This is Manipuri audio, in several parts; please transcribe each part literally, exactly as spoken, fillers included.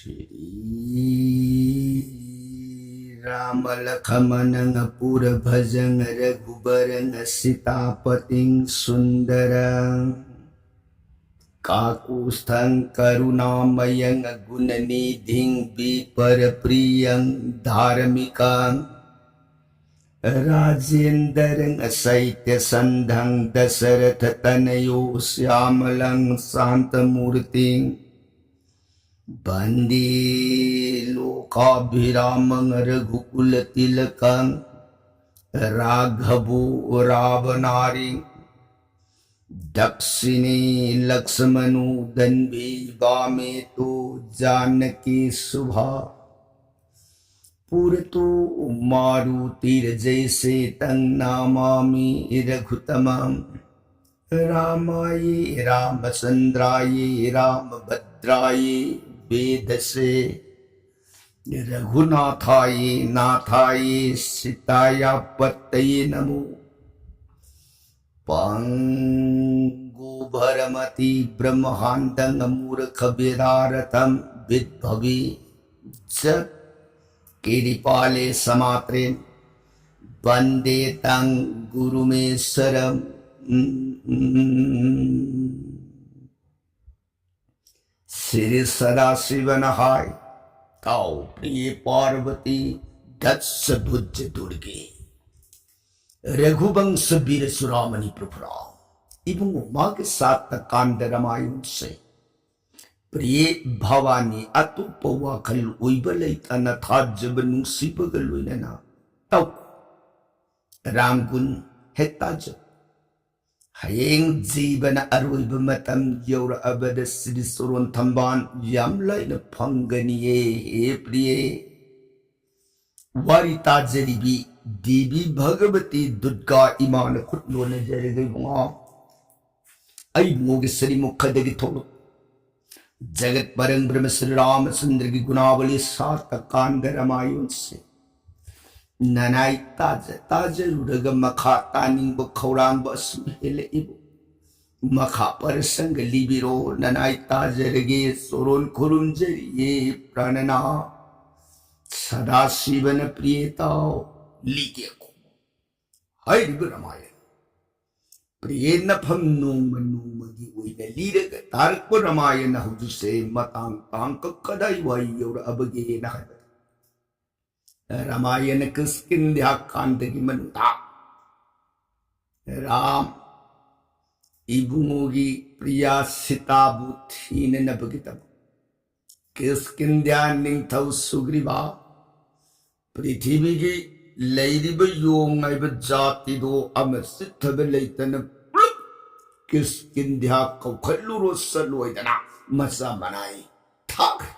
श्री राम लखमणं पुरभजं रघुबरं सितापतिं सुंदरं काकुस्थं करुणामयं गुणनिधिं विपर प्रियं धार्मिकं राजेंद्रं सैत्य संधं दशरथ तनयो श्यामलं शांतमूर्तिं वंदे लोकाभिरामं रघुकुल तिलकं राघवो रावणारिं दक्षिणे लक्ष्मणो धन्वी वामे तु जानकी शुभा। पुरतु मारुतिर्जयसे तं नमामि रघुतमं रामाय रामचंद्राय रामभद्राय वेधसे रघुनाथाय नाथाय सीतायापत्तये नमो। पङ्गुभरमति ब्रह्माण्डं मूर्खवेदारतं विद्भवि जत् कृपाले समात्रेण वन्दे तं गुरुमीश्वरम्। श्री सदाशिवन हाय, ताऊ प्रिय पार्वती दक्ष भुज दुर्गे। रघुवंश वीर चूड़ामणि प्रभु राम। ꯏꯕꯨꯡꯉꯣ, ꯃꯥꯒꯤ ꯁꯥꯠꯇ ꯀꯥꯟꯗ ꯔꯃꯥꯌꯟꯁꯦ ꯄ꯭ꯔꯤꯌꯦ ꯚꯋꯥꯅꯤ ꯑꯇꯣꯞꯄ ꯋꯥꯈꯜ ꯑꯣꯏꯕ ꯂꯩꯇꯅ ꯊꯥꯖꯕ ꯅꯨꯡꯁꯤꯕꯒ ꯂꯣꯏꯅꯅ ꯇꯧ꯫ ꯔꯥꯝꯒꯨꯟ ꯍꯦꯛ ꯇꯥꯖꯧ꯫ ꯍꯌꯦꯡ ꯖꯤꯕꯅ ꯑꯔꯣꯏꯕ ꯃꯇꯝ ꯌꯧꯔꯛꯑꯕꯗ ꯁꯤꯗꯤ ꯆꯣꯔꯣꯟ ꯊꯝꯕꯥꯜ ꯌꯥꯝ ꯂꯥꯏꯅ ꯐꯪꯒꯅꯤꯌꯦ꯫ ꯍꯦ ꯄ꯭ꯔꯤꯌꯦ, ꯋꯥꯔꯤ ꯇꯥꯖꯔꯤꯕꯤ ꯗꯦꯕꯤ ꯚꯒꯕꯇꯤ ꯗꯨꯔꯒꯥ ꯏꯃꯥꯅ ꯈꯨꯠ ꯂꯣꯟꯅꯖꯔꯒ ꯏꯕꯨꯡꯉꯣ, ꯑꯩ ꯏꯕꯨꯡꯉꯣꯒꯤ ꯁꯔꯤꯃꯨꯈꯗꯒꯤ ꯊꯣꯛꯂꯛ ꯖꯒꯠ ꯄꯔꯪ ꯕ꯭ꯔꯍ꯭ꯃ ꯁ꯭ꯔꯤ ꯔꯥꯃꯆꯟꯗ꯭ꯔꯒꯤ ꯒꯨꯅꯥꯕꯂꯤ ꯁꯥꯠꯇ ꯀꯥꯟꯗ ꯔꯃꯥꯌꯟꯁꯦ ꯅꯅꯥꯏ ꯇꯥꯖ ꯇꯥꯖꯔꯨꯔꯒ ꯃꯈꯥ ꯇꯥꯅꯤꯡꯕ ꯈꯧꯔꯥꯡꯕ ꯑꯁꯨꯝ ꯍꯦꯜꯂꯛꯏꯕꯨ꯫ ꯃꯈꯥ ꯄꯔꯁꯪꯒ ꯂꯤꯕꯤꯔꯣ, ꯅꯅꯥꯏ ꯇꯥꯖꯔꯒꯦ, ꯆꯣꯔꯣꯟ ꯈꯨꯔꯨꯝꯖꯔꯤꯌꯦ, ꯄ꯭ꯔꯥꯅꯅꯥ꯫ ꯁꯗꯥꯁꯤꯕꯅ ꯄ꯭ꯔꯤꯌꯦ ꯇꯥꯎ, ꯂꯤꯒꯦꯀꯣ꯫ ꯍꯥꯏꯔꯤꯕ ꯔꯥꯃꯥꯌꯟ ꯄ꯭ꯔꯤꯌꯦ ꯅꯐꯝ ꯅꯣꯡꯃ ꯅꯣꯡꯃꯒꯤ ꯑꯣꯏꯅ ꯂꯤꯔꯒ ꯇꯥꯔꯛꯄ ꯔꯥꯃꯥꯌꯟ ꯍꯧꯖꯤꯛꯁꯦ ꯃꯇꯥꯡ ꯇꯥꯡꯀꯛ ꯀꯗꯥꯏ ꯋꯥꯏ ꯌꯧꯔꯛꯑꯕꯒꯦꯅ ꯍꯥꯏꯕꯗ, ꯔꯥꯃꯥꯌꯟ ꯀꯤꯁꯀꯤꯟꯙ꯭ꯌꯥ ꯀꯥꯟꯗꯒꯤ ꯃꯅꯨꯡꯗ ꯔꯥꯝ ꯏꯕꯨꯡꯉꯣꯒꯤ ꯄ꯭ꯔꯤꯌꯥ ꯁꯤꯇꯥꯕꯨ ꯊꯤꯅꯅꯕꯒꯤꯗꯃꯛ ꯀꯤꯁꯀꯤꯟꯙ꯭ꯌꯥ ꯅꯤꯡꯊꯧ ꯁꯨꯒ꯭ꯔꯤꯕ ꯄ꯭ꯔꯤꯊꯤꯕꯤꯒꯤ ꯂꯩꯔꯤꯕ ꯌꯣꯡ ꯍꯥꯏꯕ ꯖꯥꯇꯤꯗꯣ ꯑꯃ ꯆꯤꯠꯊꯕ ꯂꯩꯇꯅ ꯄꯨꯂꯞ ꯀꯤꯁꯀꯤꯟꯙ꯭ꯌꯥ ꯀꯧꯈꯠꯂꯨꯔꯣ ꯆꯠꯂꯣꯏꯗꯅ ꯃꯆꯥ ꯃꯅꯥꯏ ꯊꯥꯈ꯭ꯔꯦ꯫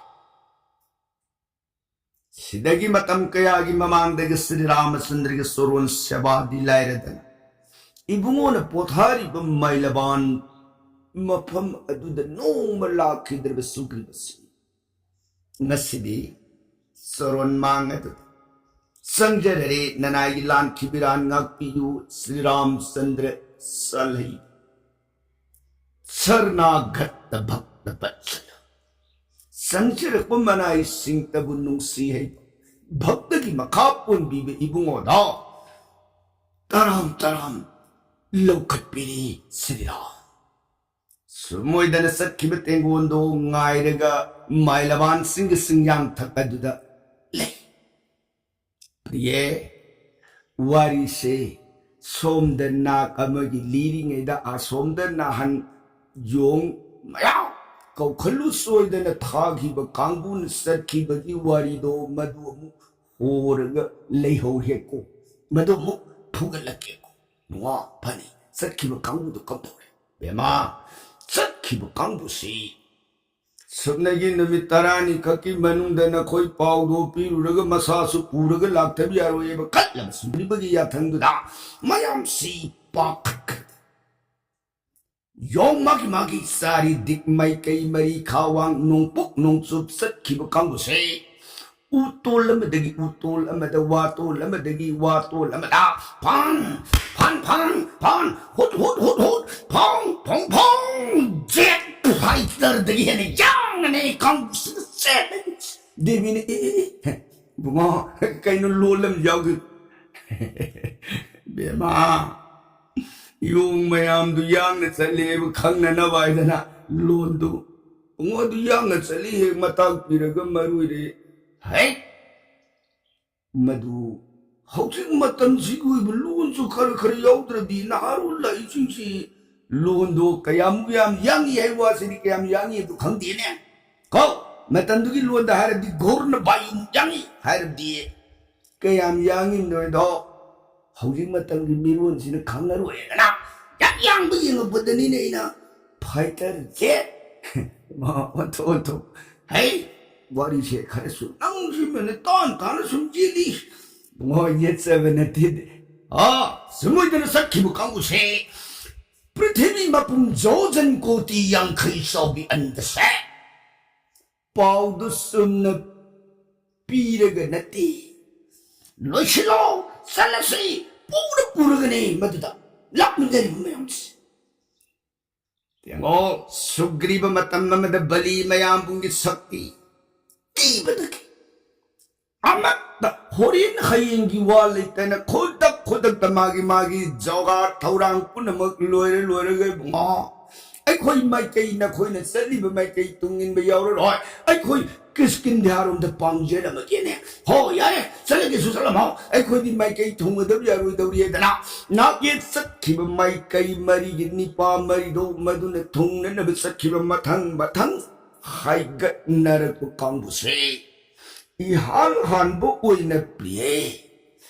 ꯁꯤꯗꯒꯤ ꯃꯇꯝ ꯀꯌꯥꯒꯤ ꯃꯃꯥꯡꯗꯒꯤ ꯁ꯭ꯔꯤ ꯔꯥꯃꯆꯟꯗ꯭ꯔꯒꯤ ꯆꯣꯔꯣꯟ ꯁꯦꯕꯥꯗꯤ ꯂꯥꯏꯔꯗꯅ, ꯏꯕꯨꯡꯉꯣꯅ ꯄꯣꯊꯥꯔꯤꯕ ꯃꯥꯏꯂꯕꯥꯟ ꯃꯐꯝ ꯑꯗꯨꯗ ꯅꯣꯡꯃ ꯂꯥꯛꯈꯤꯗ꯭ꯔꯕ ꯁꯨꯒ꯭ꯔꯤꯕꯁꯤ ꯉꯁꯤꯗꯤ ꯆꯣꯔꯣꯟ ꯃꯥꯡ ꯑꯗꯨꯗ ꯆꯪꯖꯔꯔꯦ꯫ ꯅꯅꯥꯏꯒꯤ ꯂꯥꯟꯈꯤꯕꯤꯔꯥꯟ ꯉꯥꯛꯄꯤꯌꯨ, ꯁ꯭ꯔꯤ ꯔꯥꯃꯆꯟꯗ꯭ꯔ ꯁꯥꯜꯍꯩ ꯁꯔꯅꯥꯒꯠꯇ ꯚꯛꯇ ꯕꯠꯁꯂ꯫ ꯆꯪꯖꯔꯛꯄ ꯃꯅꯥꯏꯁꯤꯡꯇꯕꯨ ꯅꯨꯡꯁꯤ ꯍꯩꯕ ꯚꯛꯇꯒꯤ ꯃꯈꯥ ꯄꯣꯟꯕꯤꯕ ꯏꯕꯨꯡꯉꯣꯗ ꯇꯔꯥꯝ ꯇꯔꯥꯝ ꯂꯧꯈꯠꯄꯤꯔꯤ ꯁ꯭ꯔꯤꯔꯥꯝ꯫ ꯁꯨꯝ ꯑꯣꯏꯗꯅ ꯆꯠꯈꯤꯕ ꯇꯦꯡꯒꯣꯟꯗꯣ ꯉꯥꯏꯔꯒ ꯃꯥꯏꯂꯕꯥꯟꯁꯤꯡꯒꯤ ꯆꯤꯡꯌꯥꯡꯊꯛ ꯑꯗꯨꯗ ꯂꯩ꯫ ꯄ꯭ꯔꯤꯌꯦ, ꯋꯥꯔꯤꯁꯦ ꯁꯣꯝꯗ ꯅꯥꯛ ꯑꯃꯒꯤ ꯂꯤꯔꯤꯉꯩꯗ ꯑꯁꯣꯝꯗ ꯅꯥꯍꯟ ꯌꯣꯡ ꯃꯌꯥꯝ ꯀꯧꯈꯠꯂꯨ ꯁꯣꯏꯗꯅ ꯊꯥꯈꯤꯕ ꯀꯥꯡꯕꯨꯅ ꯆꯠꯈꯤꯕꯒꯤ ꯋꯥꯔꯤꯗꯣ ꯃꯗꯨ ꯑꯃꯨꯛ ꯍꯣꯔꯒ ꯂꯩꯍꯧꯔꯦꯀꯣ, ꯃꯗꯨ ꯑꯃꯨꯛ ꯐꯨꯒꯠꯂꯛꯀꯦꯀꯣ꯫ ꯃꯋꯥ ꯐꯅꯤ, ꯆꯠꯈꯤꯕ ꯀꯥꯡꯕꯨꯗꯣ ꯀꯝꯗꯧꯔꯦ? ꯕꯦꯃꯥ, ꯆꯠꯈꯤꯕ ꯀꯥꯡꯕꯨꯁꯤ ꯁꯨꯞꯅꯒꯤ ꯅꯨꯃꯤꯠ ꯇꯔꯥꯅꯤ ꯈꯛꯀꯤ ꯃꯅꯨꯡꯗ ꯅꯈꯣꯏ ꯄꯥꯎꯗꯣ ꯄꯤꯔꯨꯔꯒ ꯃꯁꯥꯁꯨ ꯄꯨꯔꯒ ꯂꯥꯛꯇꯕ ꯌꯥꯔꯣꯏꯑꯕ ꯈꯜꯂꯕ ꯁꯨꯝꯕꯒꯤ ꯌꯥꯊꯪꯗꯨꯗ ꯃꯌꯥꯝꯁꯤ ꯄꯥꯈꯠꯈ꯭ꯔꯦ꯫ ꯌꯣꯡ ꯃꯥꯒꯤ ꯃꯥꯒꯤ ꯆꯥꯔꯤ ꯗꯤꯛ ꯃꯥꯏꯀꯩ ꯃꯔꯤ ꯈꯥꯋꯥꯡ ꯅꯣꯡꯄꯣꯛ ꯅꯣꯡꯆꯨꯞ ꯆꯠꯈꯤꯕ ꯀꯥꯡꯕꯨꯁꯦ ꯎꯇꯣꯜ ꯑꯃꯗꯒꯤ ꯎꯇꯣꯜ ꯑꯃꯗ, ꯋꯥꯇꯣꯜ ꯑꯃꯗꯒꯤ ꯋꯥꯇꯣꯜ ꯑꯃꯗ ꯐꯥꯟ ꯐꯥꯟ ꯐꯥꯟ ꯐꯥꯟ ꯍꯨꯠ ꯍꯨꯠ ꯍꯨꯠ ꯍꯨꯠ ꯐꯣꯡ ꯐꯣꯡ ꯐꯣꯡ ꯖꯦꯠ ꯐꯥꯏꯇꯔꯗꯒꯤ ꯍꯦꯟꯅ ꯌꯥꯡꯅꯅꯦ ꯀꯥꯡꯕꯨꯁꯤꯗ ꯆꯦꯜꯂꯤ꯫ ꯗꯦꯕꯤꯅ ꯑꯦ ꯑꯦ ꯑꯦ ꯏꯕꯨꯡꯉꯣ, ꯀꯩꯅꯣ ꯂꯣꯜ ꯑꯃ ꯌꯥꯎꯈꯤ꯫ ꯕꯦꯝꯃ, ꯌꯣꯡ ꯃꯌꯥꯝꯗꯨ ꯌꯥꯡꯅ ꯆꯠꯂꯦꯕ ꯈꯪꯅꯅꯕ ꯍꯥꯏꯗꯅ ꯂꯣꯟꯗꯨ, ꯏꯕꯨꯡꯉꯣ, ꯑꯗꯨ ꯌꯥꯡꯅ ꯆꯠꯂꯤ ꯍꯦꯛ ꯃꯇꯥꯛꯄꯤꯔꯒ ꯃꯔꯨꯏꯔꯦ꯫ ꯍꯦꯛ ꯃꯗꯨ ꯍꯧꯖꯤꯛ ꯃꯇꯝꯁꯤꯒꯤ ꯑꯣꯏꯕ ꯂꯣꯟꯁꯨ ꯈꯔ ꯈꯔ ꯌꯥꯎꯗ꯭ꯔꯗꯤ ꯅꯍꯥꯔꯣꯜ ꯂꯥꯛꯏꯁꯤꯡꯁꯤ ꯂꯣꯟꯗꯣ ꯀꯌꯥꯃꯨꯛ ꯌꯥꯝ ꯌꯥꯡꯉꯤ ꯍꯥꯏꯕ ꯋꯥꯁꯤꯗꯤ ꯀꯌꯥꯝ ꯌꯥꯡꯉꯤ ꯑꯗꯨ ꯈꯪꯗꯦꯅꯦ꯫ ꯀꯣ, ꯃꯇꯝꯗꯨꯒꯤ ꯂꯣꯟꯗ ꯍꯥꯏꯔꯗꯤ ꯒꯣꯔꯅ ꯕꯥꯌꯨꯃꯨꯛ ꯌꯥꯡꯉꯤ ꯍꯥꯏꯔꯕꯗꯤ ꯀꯌꯥꯝ ꯌꯥꯡꯉꯤꯕꯅꯣꯗꯣ ꯍꯧꯖꯤꯛ ꯃꯇꯝꯒꯤ ꯃꯤꯔꯣꯟꯁꯤꯅ ꯈꯪꯉꯔꯣꯏꯗꯅ ꯌꯥꯝ ꯌꯥꯡꯕ ꯌꯦꯡꯉꯛꯄꯗꯅꯤꯅꯦ ꯑꯩꯅ ꯐꯥꯏꯇꯔ ꯖꯦꯠ꯫ ꯃꯥ ꯑꯣꯟꯊꯣꯛ ꯑꯣꯟꯊꯣꯛ꯫ ꯍꯩ, ꯋꯥꯔꯤꯁꯦ ꯈꯔꯁꯨ ꯅꯪꯁꯤꯃꯅ ꯇꯥꯟ ꯇꯥꯅ ꯁꯨꯝ ꯆꯦꯜꯂꯤ꯫ ꯃꯣꯏ ꯌꯦꯠꯆꯕ ꯅꯠꯇꯦ꯫ ꯑꯥ, ꯁꯨꯝ ꯑꯣꯏꯗꯅ ꯆꯠꯈꯤꯕ ꯀꯥꯡꯕꯨꯁꯦ ꯄ꯭ꯔꯤꯊꯤꯕꯤ ꯃꯄꯨꯝ ꯖꯣꯖꯟ ꯀꯣꯇꯤ ꯌꯥꯡꯈꯩ ꯆꯥꯎꯕꯤ ꯑꯅꯤꯗꯁꯦ ꯄꯥꯎꯗꯨ ꯆꯨꯝꯅ ꯄꯤꯔꯒ ꯅꯠꯇꯦ꯫ ꯂꯣꯏꯁꯤꯜꯂꯣ, ꯆꯠꯂꯁꯤ, ꯄꯨꯔ ꯄꯨꯔꯒꯅꯤ ꯃꯗꯨꯗ ꯂꯥꯛꯃꯤꯟꯅꯔꯤꯕ ꯃꯌꯥꯝꯁꯤ꯫ ꯌꯦꯡꯉꯣ, ꯁꯨꯒ꯭ꯔꯤꯕ ꯃꯇꯝ ꯑꯃꯗ ꯕꯂꯤ ꯃꯌꯥꯝꯕꯨꯡꯒꯤ ꯁꯛꯇꯤ ꯀꯤꯕꯗꯒꯤ ꯑꯃꯠꯇ ꯍꯣꯔꯦꯟ ꯍꯌꯦꯡꯒꯤ ꯋꯥ ꯂꯩꯇꯅ ꯈꯨꯗꯛ ꯈꯨꯗꯛꯇ ꯃꯥꯒꯤ ꯃꯥꯒꯤ ꯖꯣꯒꯥꯠ ꯊꯧꯔꯥꯡ ꯄꯨꯝꯅꯃꯛ ꯂꯣꯏꯔ ꯂꯣꯏꯔꯒ ꯏꯕꯨꯡꯉꯣ, ꯑꯩꯈꯣꯏ ꯃꯥꯏꯀꯩ, ꯅꯈꯣꯏꯅ ꯆꯠꯂꯤꯕ ꯃꯥꯏꯀꯩ ꯇꯨꯡ ꯏꯟꯕ ꯌꯥꯎꯔꯔꯣꯏ꯫ ꯑꯩꯈꯣꯏ ꯀꯤꯁꯀꯤꯟꯙ꯭ꯌꯥꯔꯣꯝꯗ ꯄꯥꯡꯖꯔꯝꯃꯒꯦꯅꯦ꯫ ꯍꯣ, ꯌꯥꯔꯦ, ꯆꯠꯂꯒꯦꯁꯨ ꯆꯠꯂꯝꯃꯣ, ꯑꯩꯈꯣꯏꯗꯤ ꯃꯥꯏꯀꯩ ꯊꯨꯡꯒꯗꯕ ꯌꯥꯔꯣꯏꯗꯧꯔꯤꯗꯅ꯫ ꯅꯥꯛꯌꯦꯠ ꯆꯠꯈꯤꯕ ꯃꯥꯏꯀꯩ ꯃꯔꯤꯒꯤ ꯅꯤꯄꯥ ꯃꯔꯤꯗꯣ ꯃꯗꯨꯅ ꯊꯨꯡꯅꯅꯕ ꯆꯠꯈꯤꯕ ꯃꯊꯪ ꯃꯊꯪ ꯍꯥꯏꯒꯠꯅꯔꯛꯄ ꯀꯥꯡꯕꯨꯁꯦ ꯏꯍꯥꯟ ꯍꯥꯟꯕ ꯑꯣꯏꯅ ꯄ꯭ꯔꯤꯌꯦ꯫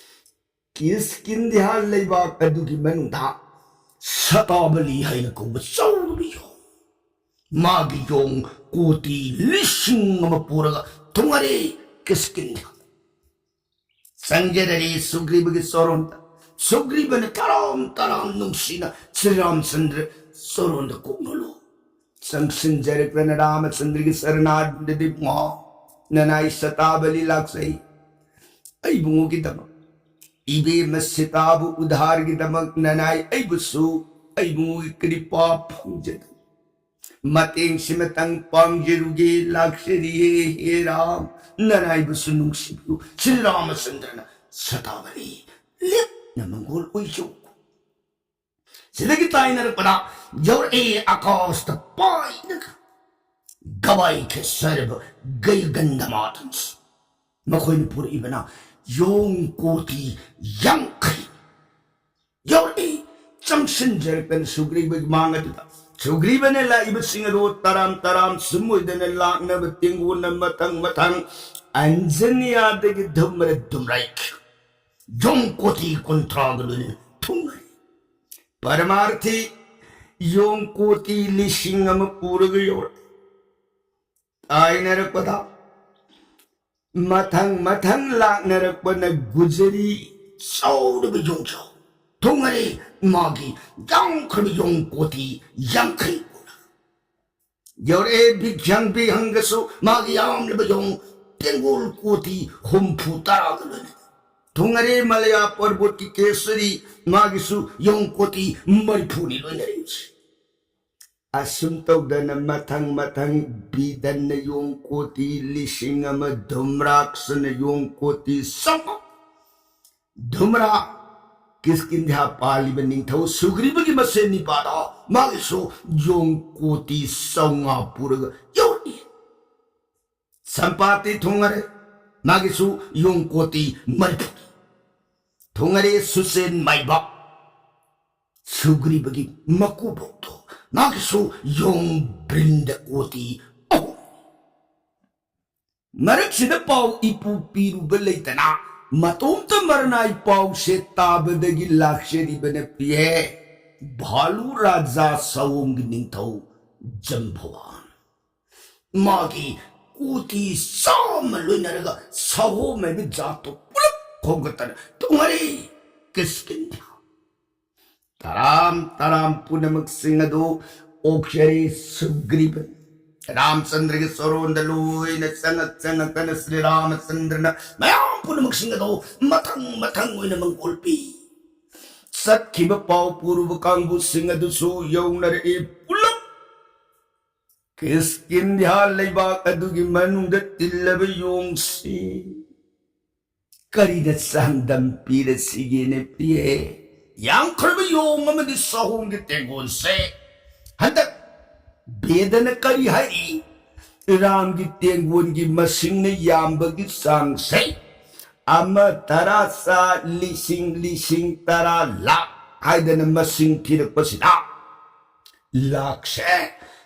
ꯀꯤꯁꯀꯤꯟꯙ꯭ꯌꯥ ꯂꯩꯕꯥꯛ ꯑꯗꯨꯒꯤ ꯃꯅꯨꯡꯗ ꯁꯇꯥꯕꯂꯤ ꯍꯥꯏꯅ ꯀꯧꯕ ꯆꯥꯎꯔꯕ ꯌꯣꯡ, ꯃꯥꯒꯤ ꯌꯣꯡ ꯀꯣꯇꯤ ꯂꯤꯁꯤꯡ ꯑꯃ ꯄꯨꯔꯒ ꯊꯨꯡꯉꯔꯦ ꯀꯤꯁꯀꯤꯟꯙ꯭ꯌꯥ꯫ ꯆꯪꯖꯔꯔꯦ ꯁꯨꯒ꯭ꯔꯤꯕꯒꯤ ꯆꯣꯔꯣꯟꯗ꯫ ꯁꯨꯒ꯭ꯔꯤꯕꯅ ꯇꯔꯥꯝ ꯇꯔꯥꯝ ꯅꯨꯡꯁꯤꯅ ꯁ꯭ꯔꯤ ꯔꯥꯝꯆꯟꯗ꯭ꯔ ꯆꯣꯔꯣꯟꯗ ꯀꯣꯛꯅꯣꯂꯣ꯫ ꯆꯪꯁꯤꯟꯖꯔꯛꯇꯅ ꯔꯥꯃꯆꯟꯗ꯭ꯔꯒꯤ ꯁꯔꯅꯥꯗꯗꯤ ꯉꯣ ꯅꯅꯥꯏ ꯁꯇꯥꯕꯂꯤ ꯂꯥꯛꯆꯩ꯫ ꯑꯩ ꯏꯕꯨꯡꯉꯣꯒꯤꯗꯃꯛ ꯏꯕꯦꯝꯃ ꯁꯤꯇꯥꯕꯨ ꯎꯗꯥꯔꯒꯤꯗꯃꯛ ꯅꯅꯥꯏ ꯑꯩꯕꯨꯁꯨ ꯑꯩꯕꯨ ꯀ꯭ꯔꯤꯄꯥ ꯐꯪꯖꯗꯨ ꯃꯇꯦꯡꯁꯤꯃꯇꯪ ꯄꯥꯡꯖꯔꯨꯒꯦ ꯂꯥꯛꯆꯔꯤꯌꯦ꯫ ꯍꯦ ꯔꯥꯝ, ꯅꯅꯥꯏꯕꯨꯁꯨ ꯅꯨꯡꯁꯤꯕꯤꯌꯨ꯫ ꯁ꯭ꯔꯤ ꯔꯥꯃꯆꯟꯗ꯭ꯔꯅ ꯁꯇꯥꯕꯂꯤ ꯂꯦꯞꯅ ꯃꯪꯒꯣꯜ ꯑꯣꯏꯖꯧ꯫ ꯁꯤꯗꯒꯤ ꯇꯥꯏꯅꯔꯛꯄꯗ ꯌꯧꯔꯛꯑꯦ ꯑꯀꯥꯁꯇ ꯄꯥꯏꯔꯒ ꯒꯕꯥꯏ ꯈꯦꯠꯆꯔꯕ ꯒꯩꯒꯟꯗꯃꯥꯗꯟꯁ꯫ ꯃꯈꯣꯏꯅ ꯄꯨꯔꯛꯏꯕꯅ ꯌꯣꯡ ꯀꯣꯇꯤ ꯌꯥꯡꯈꯩ꯫ ꯌꯧꯔꯛꯏ ꯆꯪꯁꯤꯟꯖꯔꯛꯇꯅ ꯁꯨꯒ꯭ꯔꯤꯕꯒꯤ ꯃꯥꯡ ꯑꯗꯨꯗ꯫ ꯁꯨꯒ꯭ꯔꯤꯕꯅ ꯂꯥꯛꯏꯕꯁꯤꯡ ꯑꯗꯨ ꯇꯔꯥꯝ ꯇꯔꯥꯝ ꯁꯨꯝ ꯑꯣꯏꯗꯅ ꯂꯥꯛꯅꯕ ꯇꯦꯡꯒꯣꯟꯅ ꯃꯊꯪ ꯃꯊꯪ ꯑꯟꯖꯅꯤꯌꯥꯗꯒꯤ ꯙꯨꯝꯔ ꯙꯨꯝꯔꯩ ꯌꯣꯡ ꯀꯣꯇꯤ ꯀꯨꯟꯊ꯭ꯔꯥꯒ ꯂꯣꯏꯅꯅ ꯊꯨꯡꯅꯔꯤ꯫ ꯄꯔꯃꯥꯔꯊꯤ ꯌꯣꯡ ꯀꯣꯇꯤ ꯂꯤꯁꯤꯡ ꯑꯃ ꯄꯨꯔꯒ ꯌꯧꯔꯛꯏ꯫ ꯇꯥꯏꯅꯔꯛꯄꯗ ꯃꯊꯪ ꯃꯊꯪ ꯂꯥꯛꯅꯔꯛꯄꯅ ꯒꯨꯖꯔꯤ ꯆꯥꯎꯔꯕ ꯌꯣꯡꯖꯥꯎ ꯊꯨꯡꯉꯔꯦ꯫ ꯃꯥꯒꯤ ꯌꯥꯝꯈ꯭ꯔꯕ ꯌꯣꯡ ꯀꯣꯇꯤ ꯌꯥꯡꯈꯩ ꯄꯨꯔꯒ ꯌꯧꯔꯛꯑꯦ꯫ ꯕꯤꯒ꯭ꯌꯥꯟ ꯕꯤꯍꯪꯒꯁꯨ ꯃꯥꯒꯤ ꯌꯥꯝꯂꯕ ꯌꯣꯡ ꯇꯦꯡꯒꯣꯜ ꯀꯣꯇꯤ ꯍꯨꯝꯐꯨ ꯇꯔꯥꯒ ꯂꯣꯏꯅꯅ ꯊꯨꯡꯉꯔꯦ꯫ ꯃꯂꯌꯥ ꯄꯔꯕꯣꯠꯀꯤ ꯀꯦꯁꯔꯤ ꯃꯥꯒꯤꯁꯨ ꯌꯣꯡ ꯀꯣꯇꯤ ꯃꯔꯤꯐꯨꯅꯤ ꯂꯣꯏꯅꯔꯤꯕꯁꯤ꯫ ꯑꯁꯨꯝ ꯇꯧꯗꯅ ꯃꯊꯪ ꯃꯊꯪ ꯕꯤꯗꯟꯅ ꯌꯣꯡ ꯀꯣꯇꯤ ꯂꯤꯁꯤꯡ ꯑꯃ, ꯙꯨꯝꯔꯥꯛꯁꯅ ꯌꯣꯡ ꯀꯣꯇꯤ ꯆꯥꯝꯃ, ꯙꯨꯝꯔꯥ ꯀꯤꯁꯀꯤꯟꯙ꯭ꯌꯥ ꯄꯥꯜꯂꯤꯕ ꯅꯤꯡꯊꯧ ꯁꯨꯒ꯭ꯔꯤꯕꯒꯤ ꯃꯁꯦꯟ ꯅꯤꯄꯥꯗ ꯃꯥꯒꯤꯁꯨ ꯌꯣꯡ ꯀꯣꯇꯤ ꯆꯥꯝꯃꯉꯥ ꯄꯨꯔꯒ ꯌꯧꯔꯛꯏ꯫ ꯁꯝꯄꯥꯇꯤ ꯊꯨꯡꯉꯔꯦ, ꯃꯥꯒꯤꯁꯨ ꯌꯣꯡ ꯀꯣꯇꯤ ꯃꯔꯤꯐꯨ ꯊꯨꯡꯉꯔꯦ꯫ ꯁꯨꯁꯦꯟ ꯃꯥꯏꯕ ꯁꯨꯒ꯭ꯔꯤꯕꯒꯤ ꯃꯀꯨꯕꯣꯛꯇꯣ ꯃꯥꯒꯤꯁꯨ ꯌꯣꯡ ꯕ꯭ꯔꯤꯟꯗ ꯀꯣꯇꯤ ꯑꯍꯨꯝ꯫ ꯃꯔꯛꯁꯤꯗ ꯄꯥꯎ ꯏꯄꯨ ꯄꯤꯔꯨꯕ ꯂꯩꯇꯅ ꯃꯇꯣꯝꯇ ꯃꯔꯅꯥꯏ ꯄꯥꯎꯁꯦ ꯇꯥꯕꯗꯒꯤ ꯂꯥꯛꯆꯔꯤꯕꯅ ꯄꯤꯌꯦ ꯚꯥꯂꯨ ꯔꯥꯖꯥ ꯁꯑꯣꯝꯒꯤ ꯅꯤꯡꯊꯧ ꯖꯝꯕꯋꯥꯟ꯫ ꯃꯥꯒꯤ ꯀꯣꯇꯤ ꯆꯥꯝꯃ ꯂꯣꯏꯅꯔꯒ ꯁꯑꯣꯝ ꯍꯥꯏꯕ ꯖꯥꯠꯇꯣ ꯄꯨꯂꯞ ꯈꯣꯝꯒꯠꯇꯅ ꯊꯨꯡꯉꯔꯤ ꯀꯤꯁꯀꯤꯟꯙ꯭ꯌꯥ꯫ ꯇꯔꯥꯝ ꯇꯔꯥꯝ ꯄꯨꯝꯅꯃꯛꯁꯤꯡ ꯑꯗꯨ ꯑꯣꯛꯆꯔꯤ ꯁꯨꯒ꯭ꯔꯤꯕꯟ꯫ ꯔꯥꯃꯆꯟꯗ꯭ꯔꯒꯤ ꯆꯣꯔꯣꯟꯗ ꯂꯣꯏꯅ ꯆꯪꯉꯛ ꯆꯪꯉꯛꯇꯅ ꯁ꯭ꯔꯤ ꯔꯥꯃꯆꯟꯗ꯭ꯔꯅ ꯃꯌꯥꯝ ꯄꯨꯝꯅꯃꯛꯁꯤꯡ ꯑꯗꯣ ꯃꯊꯪ ꯃꯊꯪ ꯑꯣꯏꯅ ꯃꯪꯒꯣꯜ ꯄꯤ꯫ ꯆꯠꯈꯤꯕ ꯄꯥꯎ ꯄꯨꯔꯨꯕ ꯀꯥꯡꯕꯨꯁꯤꯡ ꯑꯗꯨꯁꯨ ꯌꯧꯅꯔꯛꯏ꯫ ꯄꯨꯂꯞ ꯀꯤꯁꯀꯤꯟꯙ꯭ꯌꯥ ꯂꯩꯕꯥꯛ ꯑꯗꯨꯒꯤ ꯃꯅꯨꯡꯗ ꯇꯤꯜꯂꯕ ꯌꯣꯡꯁꯤ ꯀꯔꯤꯗ ꯆꯥꯡꯗꯝ ꯄꯤꯔꯁꯤꯒꯦꯅꯦ, ꯄ꯭ꯔꯤꯌꯦ? ꯌꯥꯝꯈ꯭ꯔꯕ ꯌꯣꯡ ꯑꯃꯗꯤ ꯆꯍꯣꯡꯒꯤ ꯇꯦꯡꯒꯣꯜꯁꯦ ꯍꯟꯗꯛ ꯕꯦꯗꯅ ꯀꯔꯤ ꯍꯥꯏꯔꯤ? ꯔꯥꯝꯒꯤ ꯇꯦꯡꯒꯣꯜꯒꯤ ꯃꯁꯤꯡꯅ ꯌꯥꯝꯕꯒꯤ ꯆꯥꯡꯁꯦ ꯑꯃ, ꯇꯔꯥ, ꯆꯥ, ꯂꯤꯁꯤꯡ, ꯂꯤꯁꯤꯡ, ꯇꯔꯥ, ꯂꯥꯛ ꯍꯥꯏꯗꯅ ꯃꯁꯤꯡ ꯊꯤꯔꯛꯄꯁꯤꯗ ꯂꯥꯛꯁꯦ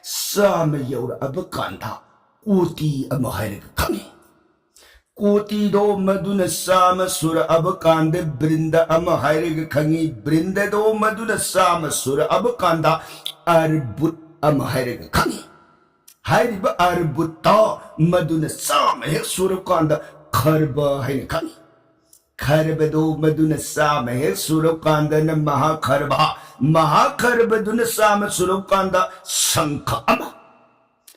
ꯆꯥꯝꯃ ꯌꯧꯔꯛꯑꯕ ꯀꯥꯟꯗ ꯀꯣꯇꯤ ꯑꯃ ꯍꯥꯏꯔꯒ ꯈꯪꯉꯤ꯫ ꯀꯣꯇꯤꯗꯣ ꯃꯗꯨꯅ ꯆꯥꯝꯃ ꯁꯨꯔꯛꯑꯕ ꯀꯥꯟꯗ ꯕ꯭ꯔꯤꯟꯗ ꯑꯃ ꯍꯥꯏꯔꯒ ꯈꯪꯉꯤ꯫ ꯕ꯭ꯔꯤꯟꯗꯗꯣ ꯃꯗꯨꯅ ꯆꯥꯝꯃ ꯁꯨꯔꯛꯑꯕ ꯀꯥꯟꯗ ꯑꯔꯕꯨꯠ ꯑꯃ ꯍꯥꯏꯔꯒ ꯈꯪꯉꯤ꯫ ꯍꯥꯏꯔꯤꯕ ꯑꯔꯕꯨꯠꯇꯣ ꯃꯗꯨꯅ ꯆꯥꯝꯃ ꯍꯦꯛ ꯁꯨꯔꯀꯥꯟꯗ ꯈꯔꯕ ꯍꯥꯏꯅ ꯈꯪꯉꯤ꯫ ꯈꯔꯕꯗꯣ ꯃꯗꯨꯅ ꯆꯥꯝꯃ ꯍꯦꯛ ꯁꯨꯔꯀꯥꯟꯗꯅ ꯃꯍꯥꯈꯔꯕ, ꯃꯍꯥꯈꯔꯕꯗꯨꯅ ꯆꯥꯝꯃ ꯁꯨꯔꯀꯥꯟꯗ ꯁꯪꯈ ꯑꯃ,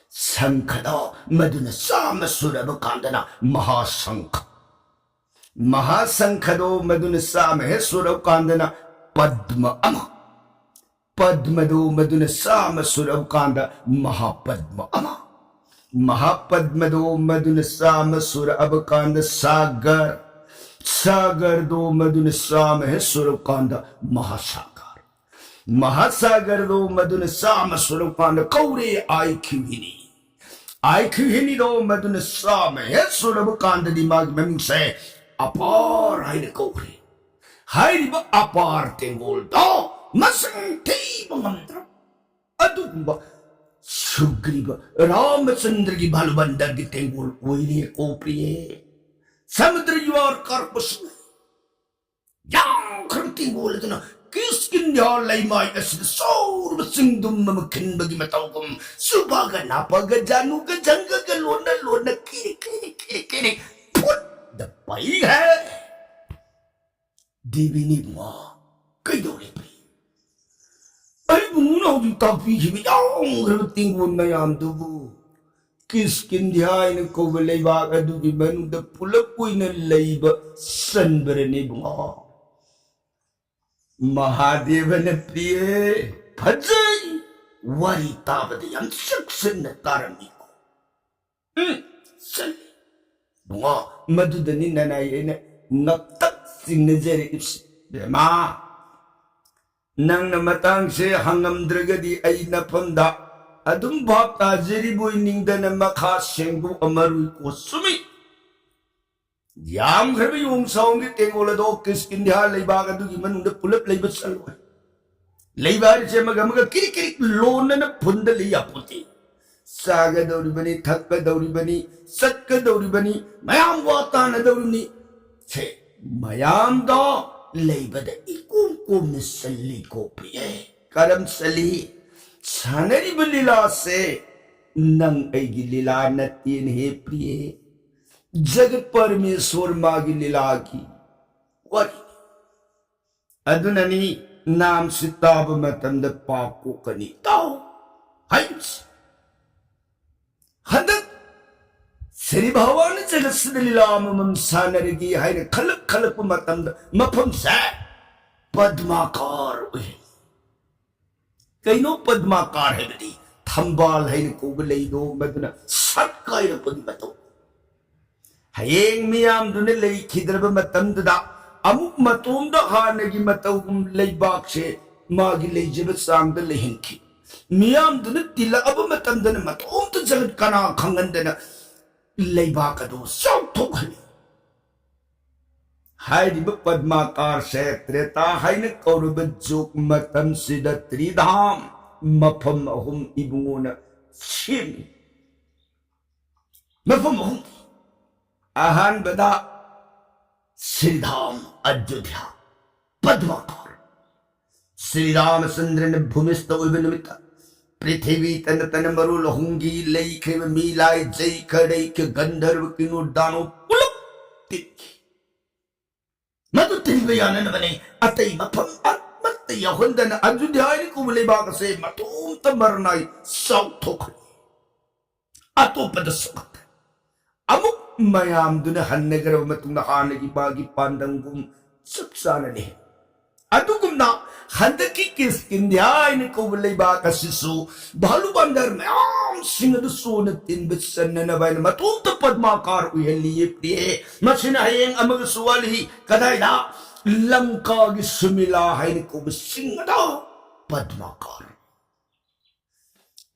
ꯁꯪꯈꯗꯣ ꯃꯗꯨꯅ ꯆꯥꯝꯃ ꯁꯨꯔꯕ ꯀꯥꯟꯗꯅ ꯃꯍꯥꯁꯪꯈ, ꯃꯍꯥꯁꯪꯈꯗꯣ ꯃꯗꯨꯅ ꯆꯥꯝꯃ ꯍꯦꯛ ꯁꯨꯔꯕ ꯀꯥꯟꯗꯅ ꯄꯗ꯭ꯃ ꯑꯃ, ꯄꯗ꯭ꯃꯗꯣ ꯃꯗꯨꯅ ꯆꯥꯝꯃ ꯁꯨꯔꯕ ꯀꯥꯟꯗ ꯃꯍꯥꯄꯗ꯭ꯃ ꯑꯃ, ꯃꯍꯥꯄꯗ꯭ꯃꯗꯣ ꯃꯗꯨꯅ ꯆꯥꯝꯃ ꯁꯨꯔꯛꯑꯕ ꯀꯥꯟꯗ ꯁꯥꯒꯔ, ꯁꯥꯒꯔꯗꯣ ꯃꯗꯨꯅ ꯆꯥꯝꯃ ꯍꯦꯛ ꯁꯨꯔꯕ ꯀꯥꯟꯗ ꯃꯍꯥꯁꯥꯒꯔ, ꯃꯍꯥꯁꯥꯒꯔꯗꯣ ꯃꯗꯨꯅ ꯆꯥꯝꯃ ꯁꯨꯔꯕ ꯀꯥꯟꯗ ꯀꯧꯔꯦ ꯑꯥꯏ ꯈ꯭ꯌꯨ ꯍꯤꯅꯤ꯫ ꯑꯥꯏ ꯈ꯭ꯌꯨ ꯍꯤꯅꯤꯗꯣ ꯃꯗꯨꯅ ꯆꯥꯝꯃ ꯍꯦꯛ ꯁꯨꯔꯕ ꯀꯥꯟꯗꯗꯤ ꯃꯥꯒꯤ ꯃꯃꯤꯡꯁꯦ ꯑꯄꯥꯔ ꯍꯥꯏꯅ ꯀꯧꯈ꯭ꯔꯦ꯫ ꯍꯥꯏꯔꯤꯕ ꯑꯄꯥꯔ ꯇꯦꯡꯒꯣꯜꯗꯣ ꯃꯁꯤꯡ ꯊꯤꯕ ꯉꯝꯗ꯭ꯔꯕ ꯑꯗꯨꯒꯨꯝꯕ ꯁꯨꯒ꯭ꯔꯤꯕ ꯔꯥꯃꯆꯟꯗ꯭ꯔꯒꯤ ꯚꯥꯂꯨꯕꯟꯗꯔꯒꯤ ꯇꯦꯡꯒꯣꯜ ꯑꯣꯏꯔꯦ ꯀꯣ ꯄ꯭ꯔꯤꯌꯦ꯫ ꯁꯃꯨꯗ꯭ꯔ ꯌꯨꯍꯥꯔ ꯀꯥꯔꯛꯄꯁꯤꯅ ꯌꯥꯝꯈ꯭ꯔꯕ ꯇꯦꯡꯒꯣꯜ ꯑꯗꯨꯅ ꯀꯤꯁꯀꯤꯟꯙ꯭ꯌꯥ ꯂꯩꯃꯥꯏ ꯑꯁꯤꯗ ꯆꯥꯎꯔꯕ ꯆꯤꯡꯗꯨꯝ ꯑꯃ ꯈꯤꯟꯕꯒꯤ ꯃꯇꯧꯒꯨꯝ ꯆꯨꯕꯥꯒ ꯅꯥꯄꯥꯒ ꯖꯥꯅꯨꯒ ꯖꯪꯒꯒ ꯂꯣꯟꯅ ꯂꯣꯟꯅ ꯀꯤꯔꯤ ꯀꯤꯔꯤ ꯀꯤꯔꯤ ꯀꯤꯔꯤ ꯐꯨꯠꯇ ꯄꯩꯈ꯭ꯔꯦ꯫ ꯗꯦꯕꯤꯅꯤ ꯏꯕꯨꯡꯉꯣ, ꯀꯩꯗꯧꯔꯦ? ꯑꯩ ꯏꯕꯨꯡꯉꯣꯅ ꯍꯧꯖꯤꯛ ꯇꯥꯛꯄꯤꯈꯤꯕ ꯌꯥꯝꯈ꯭ꯔꯕ ꯇꯦꯡꯒꯣꯜ ꯃꯌꯥꯝꯗꯨꯕꯨ ꯀꯤꯁꯀꯤꯟꯙ꯭ꯌꯥ ꯍꯥꯏꯅ ꯀꯧꯕ ꯂꯩꯕꯥꯛ ꯑꯗꯨꯒꯤ ꯃꯅꯨꯡꯗ ꯄꯨꯂꯞ ꯑꯣꯏꯅ ꯂꯩꯕ ꯆꯟꯕꯔꯅꯤ ꯏꯕꯨꯡꯉꯣ꯫ ꯃꯍꯥꯗꯦꯕꯅ ꯄ꯭ꯔꯤꯌꯦ, ꯐꯖꯩ, ꯋꯥꯔꯤ ꯇꯥꯕꯗ ꯌꯥꯝ ꯆꯦꯛꯁꯤꯟꯅ ꯇꯥꯔꯝꯃꯤꯀꯣ꯫ ꯎꯝ, ꯆꯠꯂꯤ꯫ ꯏꯕꯨꯡꯉꯣ, ꯃꯗꯨꯗꯅꯤ ꯅꯅꯥꯏ ꯑꯩꯅ ꯉꯛꯇꯛ ꯆꯤꯡꯅꯖꯔꯛꯏꯕꯁꯤ꯫ ꯕꯦꯝꯃ, ꯅꯪꯅ ꯃꯇꯥꯡꯁꯦ ꯍꯪꯉꯝꯗ꯭ꯔꯒꯗꯤ ꯑꯩ ꯅꯐꯝꯗ ꯑꯗꯨꯝ ꯚꯥꯞ ꯇꯥꯖꯔꯤꯕꯣꯏ ꯅꯤꯡꯗꯅ ꯃꯈꯥ ꯁꯦꯡꯗꯣꯛꯑꯝꯃꯔꯣꯏꯀꯣ꯫ ꯆꯨꯝꯃꯤ꯫ ꯌꯥꯝꯈ꯭ꯔꯕ ꯌꯣꯡ ꯁꯥꯎꯟꯒꯤ ꯇꯦꯡꯒꯣꯜ ꯑꯗꯣ ꯀꯤꯁꯀꯤꯟꯙ꯭ꯌꯥ ꯂꯩꯕꯥꯛ ꯑꯗꯨꯒꯤ ꯃꯅꯨꯡꯗ ꯄꯨꯂꯞ ꯂꯩꯕ ꯆꯜꯂꯣꯏ꯫ ꯂꯩꯕ ꯍꯥꯏꯔꯤꯁꯦ ꯑꯃꯒ ꯑꯃꯒ ꯀꯤꯔꯤꯛ ꯀꯤꯔꯤꯛ ꯂꯣꯟꯅꯅ ꯐꯨꯟꯗ ꯂꯩ ꯌꯥꯄꯣꯠꯇꯦ꯫ ꯆꯥꯒꯗꯧꯔꯤꯕꯅꯤ, ꯊꯛꯀꯗꯧꯔꯤꯕꯅꯤ, ꯆꯠꯀꯗꯧꯔꯤꯕꯅꯤ, ꯃꯌꯥꯝ ꯋꯥ ꯇꯥꯅꯗꯧꯔꯤꯕꯅꯤ꯫ ꯁꯦ, ꯃꯌꯥꯝꯗꯣ ꯂꯩꯕꯗ ꯏꯀꯣꯝ ꯀꯣꯝꯅ ꯆꯜꯂꯤ ꯀꯣ ꯄ꯭ꯔꯤꯌꯦ꯫ ꯀꯔꯝ ꯆꯜꯂꯤ? ꯁꯥꯟꯅꯔꯤꯕ ꯂꯤꯂꯥꯁꯦ ꯅꯪ ꯑꯩꯒꯤ ꯂꯤꯂꯥ ꯅꯠꯇꯦꯅꯦꯍꯦ ꯄ꯭ꯔꯤꯌꯦ꯫ ꯖꯒꯠ ꯄꯔꯃꯦꯁꯣꯔ ꯃꯥꯒꯤ ꯂꯤꯂꯥꯒꯤ ꯋꯥꯔꯤꯅꯤ꯫ ꯑꯗꯨꯅꯅꯤ ꯅꯥꯝꯁꯤ ꯇꯥꯕ ꯃꯇꯝꯗ ꯄꯥꯞ ꯀꯣꯛꯀꯅꯤ꯫ ꯇꯥꯎ ꯍꯥꯏꯕꯁꯤ꯫ ꯍꯟꯗꯛ ꯁ꯭ꯔꯤ ꯚꯒꯋꯥꯟꯅ ꯖꯒꯠꯁꯤꯗ ꯂꯤꯂꯥ ꯑꯃꯃꯝ ꯁꯥꯟꯅꯔꯒꯦ ꯍꯥꯏꯅ ꯈꯜꯂꯛ ꯈꯜꯂꯛꯄ ꯃꯇꯝꯗ ꯃꯐꯝꯁꯦ ꯄꯗꯃꯥꯀꯥꯔ ꯑꯣꯏꯍꯜꯂꯤ꯫ ꯀꯩꯅꯣ ꯄꯗꯃꯥꯀꯥꯔ ꯍꯥꯏꯕꯗꯤ? ꯊꯝꯕꯥꯜ ꯍꯥꯏꯅ ꯀꯧꯕ ꯂꯩꯗꯣ ꯃꯗꯨꯅ ꯁꯠ ꯀꯥꯏꯔꯛꯄꯒꯤ ꯃꯇꯧ꯫ ꯍꯌꯦꯡ ꯃꯤꯌꯥꯝꯗꯨꯅ ꯂꯩꯈꯤꯗ꯭ꯔꯕ ꯃꯇꯝꯗꯨꯗ ꯑꯃꯨꯛ ꯃꯇꯣꯝꯗ ꯍꯥꯟꯅꯒꯤ ꯃꯇꯧꯒꯨꯝ ꯂꯩꯕꯥꯛꯁꯦ ꯃꯥꯒꯤ ꯂꯩꯖꯕ ꯆꯥꯡꯗ ꯂꯩꯍꯟꯈꯤ꯫ ꯃꯤꯌꯥꯝꯗꯨꯅ ꯇꯤꯜꯂꯛꯑꯕ ꯃꯇꯝꯗꯅ ꯃꯇꯣꯝꯇ ꯖꯒꯠ ꯀꯅꯥ ꯈꯪꯍꯟꯗꯅ ꯂꯩꯕꯥꯛ ꯑꯗꯨ ꯆꯥꯎꯊꯣꯛꯍꯜꯂꯤ꯫ ꯍꯥꯏꯔꯤꯕ ꯄꯗꯃꯥꯀꯥꯔꯁꯦ ꯇ꯭ꯔꯦꯇꯥ ꯍꯥꯏꯅ ꯀꯧꯔꯕ ꯖꯨꯒ ꯃꯇꯝꯁꯤꯗ ꯇ꯭ꯔꯤꯙꯥꯝ, ꯃꯐꯝ ꯑꯍꯨꯝ ꯏꯕꯨꯡꯉꯣꯅ ꯁꯦꯝꯃꯤ꯫ ꯃꯐꯝ ꯑꯍꯨꯝ꯫ ꯑꯍꯥꯟꯕꯗ ꯁ꯭ꯔꯤꯙꯥꯝ, ꯑꯌꯣꯙ꯭ꯌꯥ, ꯄꯗꯃꯥꯀꯥꯔ꯫ ꯁ꯭ꯔꯤ ꯔꯥꯃꯆꯟꯗ꯭ꯔꯅ ꯚꯨꯃꯤꯁꯇ ꯑꯣꯏꯕ ꯅꯨꯃꯤꯠꯇ ꯄ꯭ꯔꯤꯊꯤꯕꯤ ꯇꯅ ꯇꯅ ꯃꯔꯣꯜ ꯑꯍꯨꯝꯒꯤ ꯂꯩꯈ꯭ꯔꯤꯕ ꯃꯤꯂꯥꯏ, ꯖꯩꯈ, ꯔꯩꯈ, ꯒꯟꯙꯔꯕ, ꯀꯤꯅꯨꯔ, ꯗꯥꯅꯣ ꯄꯨꯂꯞ ꯇꯤꯟꯈꯤ꯫ ꯃꯗꯨ ꯇꯤꯟꯕ ꯌꯥꯅꯅꯕꯅꯤ꯫ ꯑꯇꯩ ꯃꯐꯝ ꯑꯃꯠꯇ ꯌꯥꯎꯍꯟꯗꯅ ꯑꯌꯣꯙ꯭ꯌꯥ ꯍꯥꯏꯅ ꯀꯧꯕ ꯂꯩꯕꯥꯛ ꯑꯁꯦ ꯃꯇꯣꯝꯇ ꯃꯔꯅꯥꯏ ꯆꯥꯎꯊꯣꯛꯈ꯭ꯔꯦ꯫ ꯑꯇꯣꯞꯄꯗ ꯁꯣꯛꯍꯟꯗꯦ꯫ ꯑꯃꯨꯛ ꯃꯌꯥꯝꯗꯨꯅ ꯍꯟꯅꯈ꯭ꯔꯕ ꯃꯇꯨꯡꯗ ꯍꯥꯟꯅꯒꯤ ꯃꯥꯒꯤ ꯄꯥꯟꯗꯝꯒꯨꯝ ꯆꯞ ꯆꯥꯅ ꯂꯩ꯫ ꯑꯗꯨꯒꯨꯝꯅ ꯍꯟꯗꯛꯀꯤ ꯀꯤꯁꯀꯤꯟꯙ꯭ꯌꯥ ꯍꯥꯏꯅ ꯀꯧꯕ ꯂꯩꯕꯥꯛ ꯑꯁꯤꯁꯨ ꯚꯥꯂꯨ ꯕꯟꯗꯔ ꯃꯌꯥꯝꯁꯤꯡ ꯑꯗꯨ ꯆꯣꯟꯅ ꯇꯤꯟꯕ ꯆꯟꯅꯅꯕ ꯍꯥꯏꯅ ꯃꯇꯣꯝꯇ ꯄꯗꯃꯥꯀꯥꯔ ꯑꯣꯏꯍꯜꯂꯤꯌꯦ ꯄ꯭ꯔꯤꯌꯦ꯫ ꯃꯁꯤꯅ ꯍꯌꯦꯡ ꯑꯃꯒꯁꯨ ꯋꯥꯠꯂꯤ꯫ ꯀꯗꯥꯏꯗ? ꯂꯪꯀꯥꯒꯤ ꯁꯨꯃꯤꯂꯥ ꯍꯥꯏꯅ ꯀꯧꯕ ꯆꯤꯡ ꯑꯗꯣ ꯄꯗꯃꯥꯀꯥꯔ꯫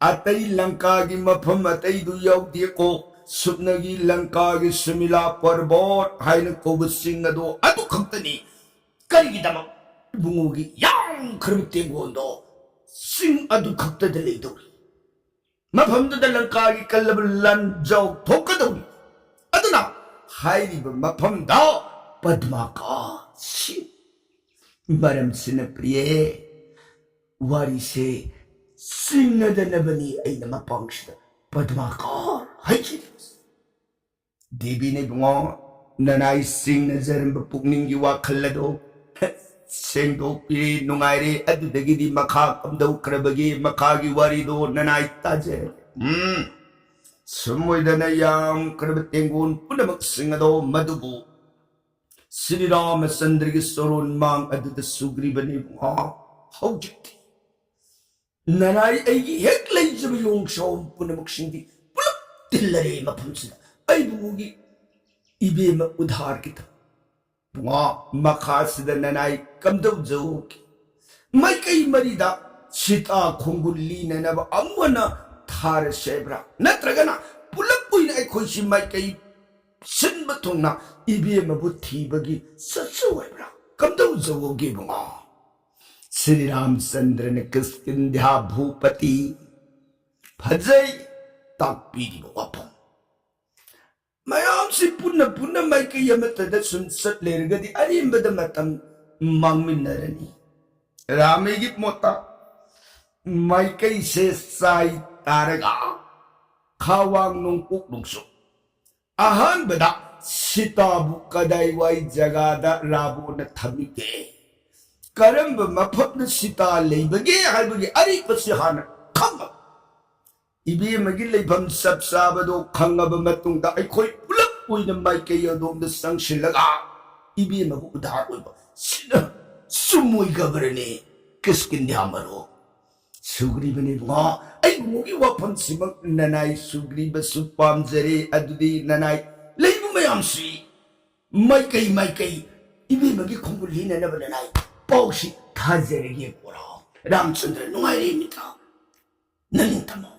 ꯑꯇꯩ ꯂꯪꯀꯥꯒꯤ ꯃꯐꯝ ꯑꯇꯩꯗꯨ ꯌꯥꯎꯗꯦꯀꯣ꯫ ꯁꯨꯞꯅꯒꯤ ꯂꯪꯀꯥꯒꯤ ꯁꯨꯃꯤꯂꯥ ꯄꯔꯕꯣꯠ ꯍꯥꯏꯅ ꯀꯧꯕ ꯆꯤꯡ ꯑꯗꯣ ꯑꯗꯨ ꯈꯛꯇꯅꯤ꯫ ꯀꯔꯤꯒꯤꯗꯃꯛ? ꯏꯕꯨꯡꯉꯣꯒꯤ ꯌꯥꯝꯈ꯭ꯔꯕ ꯇꯦꯡꯒꯣꯟꯗꯣ ꯆꯤꯡ ꯑꯗꯨ ꯈꯛꯇꯗ ꯂꯩꯗꯧꯔꯤ꯫ ꯃꯐꯝꯗꯨꯗ ꯂꯪꯀꯥꯒꯤ ꯀꯜꯂꯕ ꯂꯥꯟꯖꯥꯎ ꯊꯣꯛꯀꯗꯧꯔꯤ꯫ ꯑꯗꯨꯅ ꯍꯥꯏꯔꯤꯕ ꯃꯐꯝꯗ ꯄꯗꯃꯥꯀꯥ ꯁꯤ ꯃꯔꯝꯁꯤꯅ ꯄ꯭ꯔꯤꯌꯦ, ꯋꯥꯔꯤꯁꯦ ꯆꯤꯡꯅꯗꯅꯕꯅꯤ ꯑꯩꯅ ꯃꯄꯥꯡꯁꯤꯗ ꯄꯗꯃꯥꯀꯥꯔ ꯍꯥꯏꯈꯤꯕꯁꯦ꯫ ꯗꯦꯕꯤꯅ ꯏꯕꯨꯡꯉꯣ, ꯅꯅꯥꯏ ꯆꯤꯡꯅꯖꯔꯝꯕ ꯄꯨꯛꯅꯤꯡꯒꯤ ꯋꯥꯈꯜ ꯑꯗꯣ ꯁꯦꯡꯗꯣꯛꯄꯤꯔꯦ, ꯅꯨꯡꯉꯥꯏꯔꯦ꯫ ꯑꯗꯨꯗꯒꯤꯗꯤ ꯃꯈꯥ ꯀꯝꯗꯧꯈ꯭ꯔꯕꯒꯦ, ꯃꯈꯥꯒꯤ ꯋꯥꯔꯤꯗꯣ ꯅꯅꯥꯏ ꯇꯥꯖꯔꯦ꯫ ꯎꯝ, ꯁꯨꯝ ꯑꯣꯏꯗꯅ ꯌꯥꯝꯈ꯭ꯔꯕ ꯇꯦꯡꯒꯣꯟ ꯄꯨꯝꯅꯃꯛꯁꯤꯡ ꯑꯗꯣ ꯃꯗꯨꯕꯨ ꯁ꯭ꯔꯤ ꯔꯥꯃꯆꯟꯗ꯭ꯔꯒꯤ ꯁꯣꯔꯣꯟ ꯃꯥꯡ ꯑꯗꯨꯗ ꯁꯨꯒ꯭ꯔꯤꯕꯅꯤ ꯏꯕꯨꯡꯉꯣ꯫ ꯍꯧꯖꯤꯛꯇꯤ ꯅꯅꯥꯏ ꯑꯩꯒꯤ ꯍꯦꯛ ꯂꯩꯖꯕ ꯌꯣꯡꯁꯥꯎ ꯄꯨꯝꯅꯃꯛꯁꯤꯡꯗꯤ ꯄꯨꯂꯞ ꯇꯤꯜꯂꯔꯦ ꯃꯐꯝꯁꯤꯗ꯫ ꯑꯩꯕꯨꯒꯤ ꯏꯕꯦꯝꯃ ꯎꯙꯥꯔꯒꯤꯗ ꯄꯨꯡꯉꯥ ꯃꯈꯥꯁꯤꯗ ꯅꯅꯥꯏ ꯀꯝꯗꯧꯖꯧꯒꯦ? ꯃꯥꯏꯀꯩ ꯃꯔꯤꯗ ꯁꯤꯇꯥ ꯈꯣꯡꯒꯨꯜ ꯂꯤꯅꯅꯕ ꯑꯃꯨꯛ ꯍꯟꯅ ꯊꯥꯔꯁꯦ ꯍꯥꯏꯕ꯭ꯔꯥ? ꯅꯠꯇ꯭ꯔꯒꯅ ꯄꯨꯂꯞ ꯑꯣꯏꯅ ꯑꯩꯈꯣꯏꯁꯤ ꯃꯥꯏꯀꯩ ꯁꯤꯟꯕ ꯊꯨꯡꯅ ꯏꯕꯦꯝꯃꯕꯨ ꯊꯤꯕꯒꯤ ꯆꯠꯁꯨ ꯑꯣꯏꯕ꯭ꯔꯥ? ꯀꯝꯗꯧꯖꯧꯒꯦ ꯏꯕꯨꯡꯉꯣ? ꯁ꯭ꯔꯤ ꯔꯥꯃꯆꯟꯗ꯭ꯔꯅ ꯀꯤꯁꯀꯤꯟꯙ꯭ꯌꯥ ꯚꯨꯄꯇꯤ ꯐꯖꯩ ꯇꯥꯛꯄꯤꯔꯤꯕ ꯋꯥꯐꯝ꯫ ꯃꯌꯥꯝꯁꯤ ꯄꯨꯟꯅ ꯄꯨꯟꯅ ꯃꯥꯏꯀꯩ ꯑꯃꯠꯇꯗ ꯁꯨꯝ ꯆꯠ ꯂꯩꯔꯒꯗꯤ ꯑꯔꯦꯝꯕꯗ ꯃꯇꯝ ꯃꯥꯡꯃꯤꯟꯅꯔꯅꯤ꯫ ꯔꯥꯃꯩꯒꯤ ꯃꯣꯠꯇ ꯃꯥꯏꯀꯩꯁꯦ ꯆꯥꯏ ꯇꯥꯔꯒ ꯈꯥꯋꯥꯡ ꯅꯣꯡꯄꯣꯛ ꯅꯣꯡꯆꯨꯞ꯫ ꯑꯍꯥꯟꯕꯗ ꯁꯤꯇꯥꯕꯨ ꯀꯗꯥꯏꯋꯥꯏ ꯖꯒꯥꯗ ꯔꯥꯕꯣꯅ ꯊꯝꯃꯤꯒꯦ? ꯀꯔꯝꯕ ꯃꯐꯝꯗ ꯁꯤꯇꯥ ꯂꯩꯕꯒꯦ ꯍꯥꯏꯕꯒꯤ ꯑꯔꯤꯕꯁꯤ ꯍꯥꯟꯅ ꯈꯪꯕ꯫ ꯏꯕꯦꯝꯃꯒꯤ ꯂꯩꯐꯝ ꯆꯞ ꯆꯥꯕꯗꯣ ꯈꯪꯉꯕ ꯃꯇꯨꯡꯗ ꯑꯩꯈꯣꯏ ꯄꯨꯂꯞ ꯑꯣꯏꯅ ꯃꯥꯏꯀꯩ ꯑꯗꯣꯝꯗ ꯆꯪꯁꯤꯜꯂꯒ ꯏꯕꯦꯝꯃꯕꯨ ꯎꯗꯥꯔ ꯑꯣꯏꯕ ꯁꯤꯅ ꯆꯨꯝꯃꯣꯏꯗꯕ꯭ꯔꯅꯦ? ꯀꯤꯁꯀꯤꯟꯙ꯭ꯌꯥ ꯃꯔꯨꯞ꯫ ꯁꯨꯒ꯭ꯔꯤꯕꯅꯦ ꯏꯕꯨꯡꯉꯣ, ꯑꯩ ꯏꯕꯨꯡꯉꯣꯒꯤ ꯋꯥꯐꯝꯁꯤꯃꯛ ꯅꯅꯥꯏ ꯁꯨꯒ꯭ꯔꯤꯕꯁꯨ ꯄꯥꯝꯖꯔꯦ꯫ ꯑꯗꯨꯗꯤ ꯅꯅꯥꯏ ꯂꯩꯕ ꯃꯌꯥꯝꯁꯤ ꯃꯥꯏꯀꯩ ꯃꯥꯏꯀꯩ ꯏꯕꯦꯝꯃꯒꯤ ꯈꯣꯡꯒꯨꯜ ꯂꯤꯅꯅꯕ ꯅꯅꯥꯏ ꯄꯥꯎꯁꯤ ꯊꯥꯖꯔꯒꯦ ꯀꯣꯔꯥ꯫ ꯔꯥꯝꯆꯟꯗ꯭ꯔ ꯅꯨꯡꯉꯥꯏꯔꯦ ꯃꯤꯇ꯫ ꯅꯅꯤꯡ ꯇꯝꯃꯣ꯫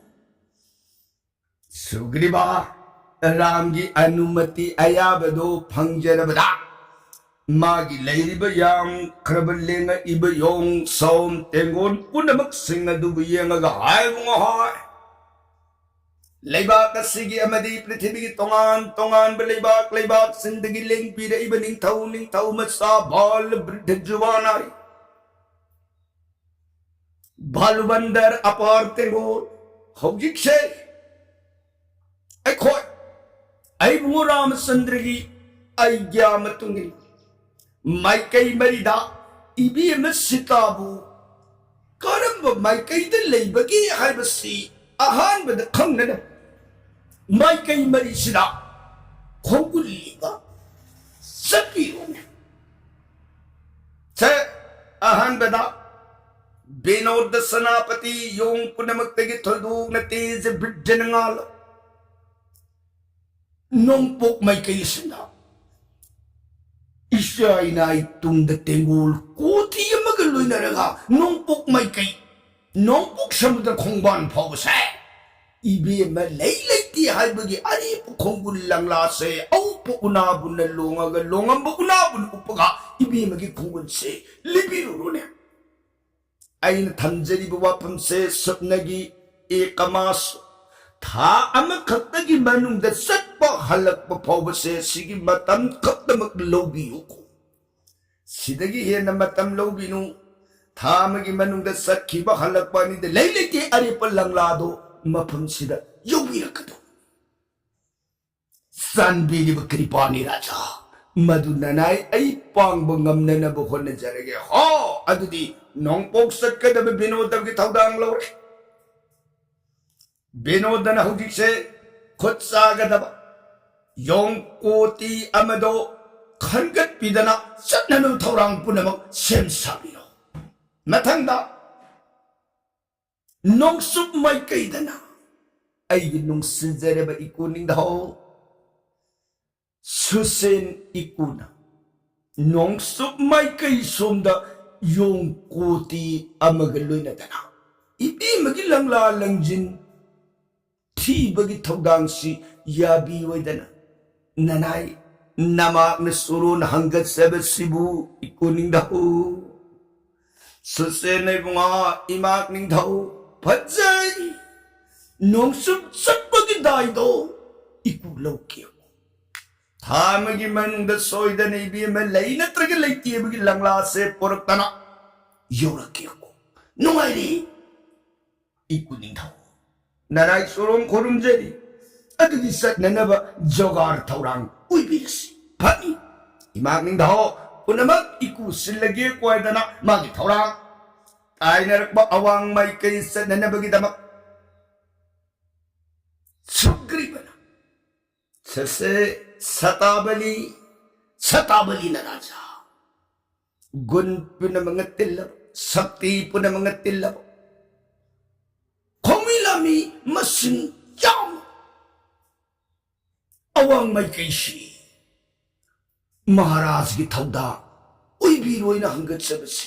ꯁꯨꯒ꯭ꯔꯤꯕ ꯔꯥꯝꯒꯤ ꯑꯅꯨꯃꯇꯤ ꯑꯌꯥꯕꯗꯨ ꯐꯪꯖꯔꯕꯗ ꯃꯥꯒꯤ ꯂꯩꯔꯤꯕ ꯌꯥꯝꯈ꯭ꯔꯕ ꯂꯦꯡꯉꯛꯏꯕ ꯌꯣꯡ ꯁꯣꯝ ꯇꯦꯡꯒꯣꯟ ꯄꯨꯝꯅꯃꯛꯁꯤꯡ ꯑꯗꯨꯕꯨ ꯌꯦꯡꯉꯒ ꯍꯥꯏꯕ ꯉꯍꯥꯏ ꯂꯩꯕꯥꯛ ꯑꯁꯤꯒꯤ ꯑꯃꯗꯤ ꯄ꯭ꯔꯤꯊꯤꯕꯤꯒꯤ ꯇꯣꯉꯥꯟ ꯇꯣꯉꯥꯟꯕ ꯂꯩꯕꯥꯛ ꯂꯩꯕꯥꯛꯁꯤꯡꯗꯒꯤ ꯂꯦꯡꯕꯤꯔꯛꯏꯕ ꯅꯤꯡꯊꯧ ꯅꯤꯡꯊꯧ ꯃꯆꯥ ꯕꯥꯜ ꯕ꯭ꯔꯤꯗ ꯖꯨꯋꯥꯅꯥꯔꯤ ꯚꯥꯂꯨꯕꯟꯗꯔ ꯑꯄꯥꯔ ꯇꯦꯡꯒꯣꯜ ꯍꯧꯖꯤꯛꯁꯦ ꯑꯩꯈꯣꯏ ꯑꯩꯕꯨ ꯔꯥꯃꯆꯟꯗ꯭ꯔꯒꯤ ꯑꯩꯒ꯭ꯌꯥ ꯃꯇꯨꯡ ꯏꯟꯅ ꯃꯥꯏꯀꯩ ꯃꯔꯤꯗ ꯏꯕꯦꯝꯃ ꯁꯤꯇꯥꯕꯨ ꯀꯔꯝꯕ ꯃꯥꯏꯀꯩꯗ ꯂꯩꯕꯒꯦ ꯍꯥꯏꯕꯁꯤ ꯑꯍꯥꯟꯕꯗ ꯈꯪꯅꯅꯕ ꯃꯥꯏꯀꯩ ꯃꯔꯤꯁꯤꯗ ꯈꯣꯡꯒꯨꯜ ꯂꯤꯕ ꯆꯠꯄꯤꯔꯣꯅꯦ꯫ ꯁꯦ, ꯑꯍꯥꯟꯕꯗ ꯕꯤꯅꯣꯗ ꯁꯦꯅꯥꯄꯇꯤ ꯌꯣꯡ ꯄꯨꯝꯅꯃꯛꯇꯒꯤ ꯊꯣꯏꯗꯣꯛꯅ ꯇꯦꯖ ꯕ꯭ꯔꯤꯗꯅ ꯉꯥꯜꯂ ꯅꯣꯡꯄꯣꯛ ꯃꯥꯏꯀꯩ ꯑꯁꯤꯗ ꯏꯆꯥ ꯏꯅꯥꯏ ꯇꯨꯡꯗ ꯇꯦꯡꯒꯣꯜ ꯀꯣꯊꯤ ꯑꯃꯒ ꯂꯣꯏꯅꯔꯒ ꯅꯣꯡꯄꯣꯛ ꯃꯥꯏꯀꯩ, ꯅꯣꯡꯄꯣꯛ ꯁꯃꯨꯗ꯭ꯔ ꯈꯣꯡꯕꯥꯟ ꯐꯥꯎꯕꯁꯦ ꯏꯕꯦꯝꯃ ꯂꯩ ꯂꯩꯇꯦ ꯍꯥꯏꯕꯒꯤ ꯑꯔꯦꯞꯄ ꯈꯣꯡꯒꯨꯜ ꯂꯪꯂꯥꯁꯦ ꯑꯎꯞꯄ ꯎꯅꯥꯕꯨꯅ ꯂꯣꯡꯉꯒ ꯂꯣꯡꯉꯝꯕ ꯎꯅꯥꯕꯨꯅ ꯎꯞꯄꯒ ꯏꯕꯦꯝꯃꯒꯤ ꯈꯣꯡꯒꯨꯜꯁꯦ ꯂꯤꯕꯤꯔꯨꯔꯣꯅꯦ꯫ ꯑꯩꯅ ꯊꯝꯖꯔꯤꯕ ꯋꯥꯐꯝꯁꯦ ꯁꯨꯞꯅꯒꯤ ꯑꯦꯀꯃꯥꯁ ꯊꯥ ꯑꯃꯈꯛꯇꯒꯤ ꯃꯅꯨꯡꯗ ꯆꯠꯄ ꯍꯜꯂꯛꯄ ꯐꯥꯎꯕꯁꯦ ꯁꯤꯒꯤ ꯃꯇꯝ ꯈꯛꯇꯃꯛ ꯂꯧꯕꯤꯌꯨ꯫ ꯁꯤꯗꯒꯤ ꯍꯦꯟꯅ ꯃꯇꯝ ꯂꯧꯕꯤꯅꯨ꯫ ꯊꯥ ꯑꯃꯒꯤ ꯃꯅꯨꯡꯗ ꯆꯠꯈꯤꯕ ꯍꯜꯂꯛꯄ ꯑꯅꯤꯗ ꯂꯩ ꯂꯩꯇꯦ ꯑꯔꯦꯞꯄ ꯂꯪꯂꯥꯗꯣ ꯃꯐꯝꯁꯤꯗ ꯌꯧꯕꯤꯔꯛꯀꯗꯧ꯫ ꯆꯥꯟꯕꯤꯔꯤꯕ ꯀ꯭ꯔꯤꯄꯥꯅꯤ ꯔꯥꯖꯥ, ꯃꯗꯨ ꯅꯅꯥꯏ ꯑꯩ ꯄꯥꯡꯕ ꯉꯝꯅꯅꯕ ꯍꯣꯠꯅꯖꯔꯒꯦ꯫ ꯍꯣ, ꯑꯗꯨꯗꯤ ꯅꯣꯡꯄꯣꯛ ꯆꯠꯀꯗꯕ ꯕꯤꯅꯣꯗꯒꯤ ꯊꯧꯗꯥꯡ ꯂꯧꯔꯦ꯫ ꯕꯤꯅꯣꯗꯅ ꯍꯧꯖꯤꯛꯁꯦ ꯈꯨꯠ ꯆꯥꯒꯗꯕ ꯌꯣꯡ ꯀꯣꯇꯤ ꯑꯃꯗꯣ ꯈꯟꯒꯠꯄꯤꯗꯅ ꯆꯠꯅꯅꯕ ꯊꯧꯔꯥꯡ ꯄꯨꯝꯅꯃꯛ ꯁꯦꯝ ꯁꯥꯕꯤꯔꯣ꯫ ꯃꯊꯪꯗ ꯅꯣꯡꯆꯨꯞ ꯃꯥꯏꯀꯩꯗꯅ ꯑꯩꯒꯤ ꯅꯨꯡꯁꯤꯖꯔꯕ ꯏꯀꯨ ꯅꯤꯡꯊꯧ ꯁꯨꯁꯦꯟ ꯏꯀꯨꯅ ꯅꯣꯡꯆꯨꯞ ꯃꯥꯏꯀꯩ ꯁꯣꯝꯗ ꯌꯣꯡ ꯀꯣꯇꯤ ꯑꯃꯒ ꯂꯣꯏꯅꯗꯅ ꯏꯕꯦꯝꯃꯒꯤ ꯂꯪꯂꯥ ꯂꯪꯖꯤꯟ ꯊꯤꯕꯒꯤ ꯊꯧꯗꯥꯡꯁꯤ ꯌꯥꯕꯤꯔꯣꯏꯗꯅ ꯅꯅꯥꯏ ꯅꯃꯥꯛꯅ ꯁꯨꯔꯣꯟ ꯍꯪꯒꯠꯆꯕꯁꯤꯕꯨ ꯏꯀꯨ ꯅꯤꯡꯊꯧ ꯁꯨꯁꯦꯟ ꯏꯕꯨꯡꯉꯣ, ꯏꯃꯥꯛ ꯅꯤꯡꯊꯧ ꯐꯖꯩ꯫ ꯅꯣꯡꯆꯨꯞ ꯆꯠꯄꯒꯤ ꯗꯥꯏꯗꯣ ꯏꯀꯨ ꯂꯧꯒꯦ꯫ ꯊꯥ ꯑꯃꯒꯤ ꯃꯅꯨꯡꯗ ꯁꯣꯏꯗꯅ ꯏꯕꯦꯝꯃ ꯂꯩ ꯅꯠꯇ꯭ꯔꯒ ꯂꯩꯇꯦꯕꯒꯤ ꯂꯪꯂꯥꯁꯦ ꯄꯣꯔꯛꯇꯅ ꯌꯧꯔꯛꯀꯦꯀꯣ꯫ ꯅꯨꯡꯉꯥꯏꯔꯤ ꯏꯀꯨ ꯅꯤꯡꯊꯧ꯫ ꯅꯅꯥꯏ ꯁꯣꯔꯣꯝ ꯈꯨꯔꯨꯝꯖꯔꯤ꯫ ꯑꯗꯨꯗꯤ ꯆꯠꯅꯅꯕ ꯖꯣꯒꯥꯔ ꯊꯧꯔꯥꯡ ꯑꯣꯏꯕꯤꯔꯁꯤ꯫ ꯐꯅꯤ꯫ ꯏꯃꯥ ꯅꯤꯡꯊꯧ ꯄꯨꯝꯅꯃꯛ ꯏꯀꯨ ꯁꯤꯜꯂꯒꯦ ꯀꯣꯏꯗꯅ ꯃꯥꯒꯤ ꯊꯧꯔꯥꯡ ꯇꯥꯏꯅꯔꯛꯄ ꯑꯋꯥꯡ ꯃꯥꯏꯀꯩ ꯆꯠꯅꯅꯕꯒꯤꯗꯃꯛ ꯁꯨꯒ꯭ꯔꯤꯕꯅ ꯁꯦꯁꯦ ꯁꯇꯥꯕꯂꯤ, ꯁꯇꯥꯕꯂꯤꯅ ꯔꯥꯖꯥ꯫ ꯒꯨꯟ ꯄꯨꯝꯅꯃꯛꯅ ꯇꯤꯜꯂꯕ, ꯁꯛꯇꯤ ꯄꯨꯝꯅꯃꯛꯅ ꯇꯤꯜꯂꯕ, ꯈꯣꯡꯃꯤ ꯂꯥꯃꯤ ꯃꯁꯤꯡ ꯌꯥꯝ ꯑꯋꯥꯡ ꯃꯥꯏꯀꯩꯁꯤ ꯃꯍꯥꯔꯥꯖꯒꯤ ꯊꯧꯗꯥꯡ ꯑꯣꯏꯕꯤꯔꯣꯏꯅ ꯍꯪꯒꯠꯆꯕꯁꯤ